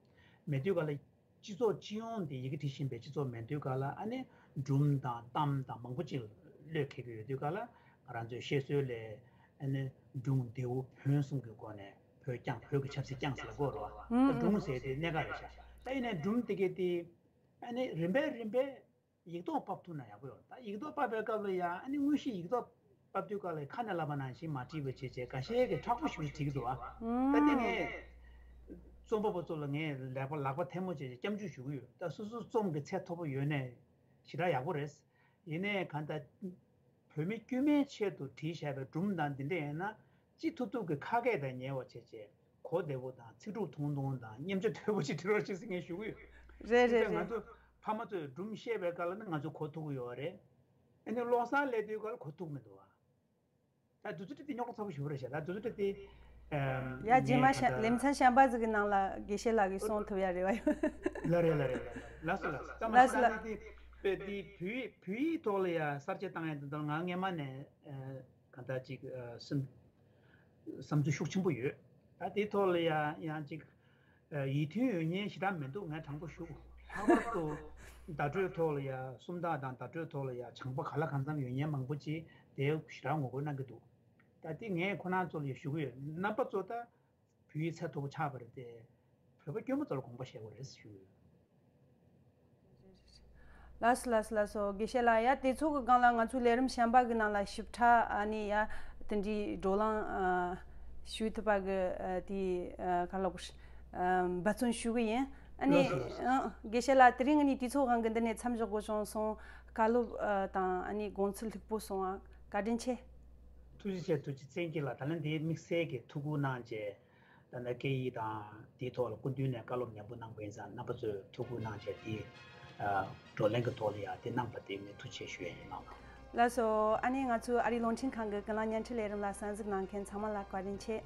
མེད་དུས་ག་ལ། སྤྱི་ཚོགས་སྤྱི་ཡོངས་དེ་ཡི་གེ་འབྲི་བཞིན་པའི་སྤྱི་ཚོགས་མེད་དུས་ག་ལ། ཨ་ནི་སྒྲུང་དང་གཏམ་དང་མང་པོ་ཅིག་བློས་འཁེལ་གྱི་ཡོད་དུས་ག་ལ། ང་རང་ཚོའི་བཤད་སྲོལ་ལས། ཨ་ནི་སྒྲུང་ལྡེའུ་བོན་གསུམ་གྱི་སྒོ་ནས་བོད་བསྐྱངས། བོད་ཀྱི་ཆབ་སྲིད་བསྐྱངས་ཟེར་ལབ་དགོས་རེད་བ། ཨུམ། ད་སྒྲུང་ཟེར་དེ་གནད་འགག་རེད་ཤག་ད་ཡིན་ནའི་སྒྲུང་དེ་གས་དེ་ཨ་ནི་རིམ་པས་རིམ་པས་ཡིག་ཐོག་ཕབ་ཐུབ་ན་ཡག་པོ་ཡོད། ད་ཡིག་ཐོག་ཕབ་པའི་སྐབས་ལ་ཡང་། ཨ་ནི་དངོས་གཞི་ཡིག་ཐོག་ཕབ་དུས་སྐབས་ལ་ཁ་ནས་ལབ་པ་ནང་བཞིན་མ་བྲིས་པ་བྱས་བྱས། འགའ་ཤས་ཀྱིས་མཁྲེགས་པོ་ཞེ་པོ་ཅིག་བྲིས་ཀྱི་འདུག་ཨ། ད་དེ་ངས་རྩོམ་པ་པོ་ཚོ་ལ་ངས་ལག་པ་ལག་པ་ཐལ་མོ་བྱས་བྱས་སྐྱབས་འཇུག་ཞུ་གི་ཡོད། ད་སོ་སོའི་རྩོམ་གྱི་ཚད་མཐོ་པོ་ཡོད་ནའི་ཞེ་དྲག་ཡག་པོ་རེད། ཡིན་ནའི་གང་ལྟར་བོད་མི་དཀྱུས་མའི་ཆེད་དུ་བྲིས་བཞག་པའི་སྒྲུང་དང་འདི་འདྲ་ཡིན་ན། ཅི་ཐུབ་ཐུབ་ཀྱིས་ཁ་སྐད་དང་ཉེ་བ་བྱས་བྱས། གོ་བདེ་པོ་དང་ཚིག་གྲུབ་ཐུང་ཐུང་དང་སྙན་ཆ་དོད་པོ་ཅིག་བྲི་རོགས་བྱེད་ཟེར་ངས་ཞུ་གི་ཡོད། རེད་རེད་རེད། ང་ཚོ་ཕ་མ་ཚོས་སྒྲུང་བཤད་པའི་སྐབས་ལ་ནི་ང་ཚོ་གོ་ཐུབ་ཀྱི་ཡོད་རེད། ཨ་ནི་ཀློག་སར་སླེབས་དུས་སྐབས་ལ་གོ་ཐུབ་མི་འདུག་བ། ད་དུས་ཚོད་དེ་རྙོག་དྲ་ཚ་པོ་ཞེ་པོ་རེད་ཤག་ད་དུས་ཚོད་དེ། ཡ། རྗེས་མ་ངས་ད་ལྟ་ལེ་ཚན་གཞན་པ་ཟིག་གི་ནང་ལ་དགེ་བཤེས་ལགས་ཀྱིས་གསུང་ཐུབ་ཡ་རེད་བ། ལ་རེད་ལ་རེད་ལ་རེད། ལགས་སོ་ལགས་སོ། ད་མ་ལགས་སོ་ཤི་ལགས། ལགས་དེ་དཔེ་དེ་བོད་ཡིག་བོད་ཡིག་ཐོག་ལ་ཡ་གསར་བརྗེ་བཏང་ཡ་དེ་དང་ང་སྔས་མ་ནས་གང་ལྟར་ཅིག་སེམས་བསམ་ཚུལ་ཤུགས་ཆེན་པོ་ཡོད། ད་དེའི་ཐོག་ལ་ཡ་ཡང་ཅིག་ཡིད་མཐུན་ཡོད་མཁན་ཞེ་དྲག་མི་འདུག་ངས་དྲང་པོ་ཞུ། ལྷག་པར་དུ་བརྡ་སྤྲོད་ཐོག་ལ་ཡ། སུམ་རྟགས་དང་བརྡ་སྤྲོད་ཐོག་ལ་ཡ་སྦྱངས་པ་ག་ལ་གང་འཚམ་ཡོད་མཁན་མང་པོ་ཅིག་དེ་ཞེ་དྲག་ངོ་རྒོལ་གནང་གི་འདུག་ད་དེ་ངས་ཁོ་རང་ཚོ་ལ་ཡ་ཞུ་གི་ཡོད། རྣམ་པ་ཚོ་ད་བོད་ཡིག་ཚད་མཐོ་པོ་ཆགས་པ་རེད་དེ། བོད་པ་དཀྱུས་མ་ཚོ་ལ་དགོངས་པ་བཞེས་དགོས་རེད་ཞུ། ལགས་སོ་ལགས་སོ་ལགས་སོ། དགེ་བཤེས་ལགས། ཡ། དེ་ཚོ་གི་སྒང་ལ་ང་ཚོའི་ལས་རིམ་གཞན་པ་གི་ནང་ལ་ཞིབ་ཕྲ། ཨ་ནི་ཡ་དེ་འདྲའི་བགྲོ་གླེང་ཨ་ཞུ་ཐུབ་པ་གི་ཨ་དེ་ཨ་ག་ལ་གོ་ཨ་འབད་བརྩོན་ཞུ་གི་ཡིན། ཨ་ནི། ལགས་སོ་ལགས་སོ། ཨ། དགེ་བཤེས་ལགས། དེ་རིང་ངས་ནི་དུས་ཚོད་དབང་གིས་འདི་ནས་མཚམས་འཇོག་དགོས་བྱུང་སོང་། བཀའ་སློབ་ཨ་དང་ཨ་ནི་དགོངས་ཚུལ་ལྷུག་པོ་གསུང་ཨ། བཀའ་དྲིན་ཆེ། ཐུགས་རྗེ་ཆེ། ཐུགས་རྗེ་བཙན་སྐྱིད་ལགས། ད་ལན་དེ་དམིགས་བསལ་གྱི་ཐུགས་ཁུར་གནང་བྱས། ད་ལྟ་སྐད་ཡིག་དང་དེའི་ཐོག་ལ་སྐུ་མདུན་ནས་བཀའ་སློབ་ཉམས་པོ་གནང་བ་ཡིན་ཙང་། རྣམ་པ་ཚོས་ཐུགས་ཁུར་གནང་བྱས་དེ་ཨ་བགྲོ་གླེང་གི་ཐོག་ལ་ཡ་དེ་གནང་བ་དེ་ངས་ཐུགས་རྗེ་ཆེ་ཞུ་ཡ་ཡིན། གནང་ལགས། ལགས་སོ། ཨ་ནི་ང་ཚོའི་ཨ་རིའི་རླུང་འཕྲིན་ཁང་གི་ཀུན་གླེང་བརྙན་འཕྲིན་ལས་རིམ་ལ་གསན་གཟིགས་གནང་མཁན་ཚང་མ་ལ་བཀའ་དྲིན་ཆེ།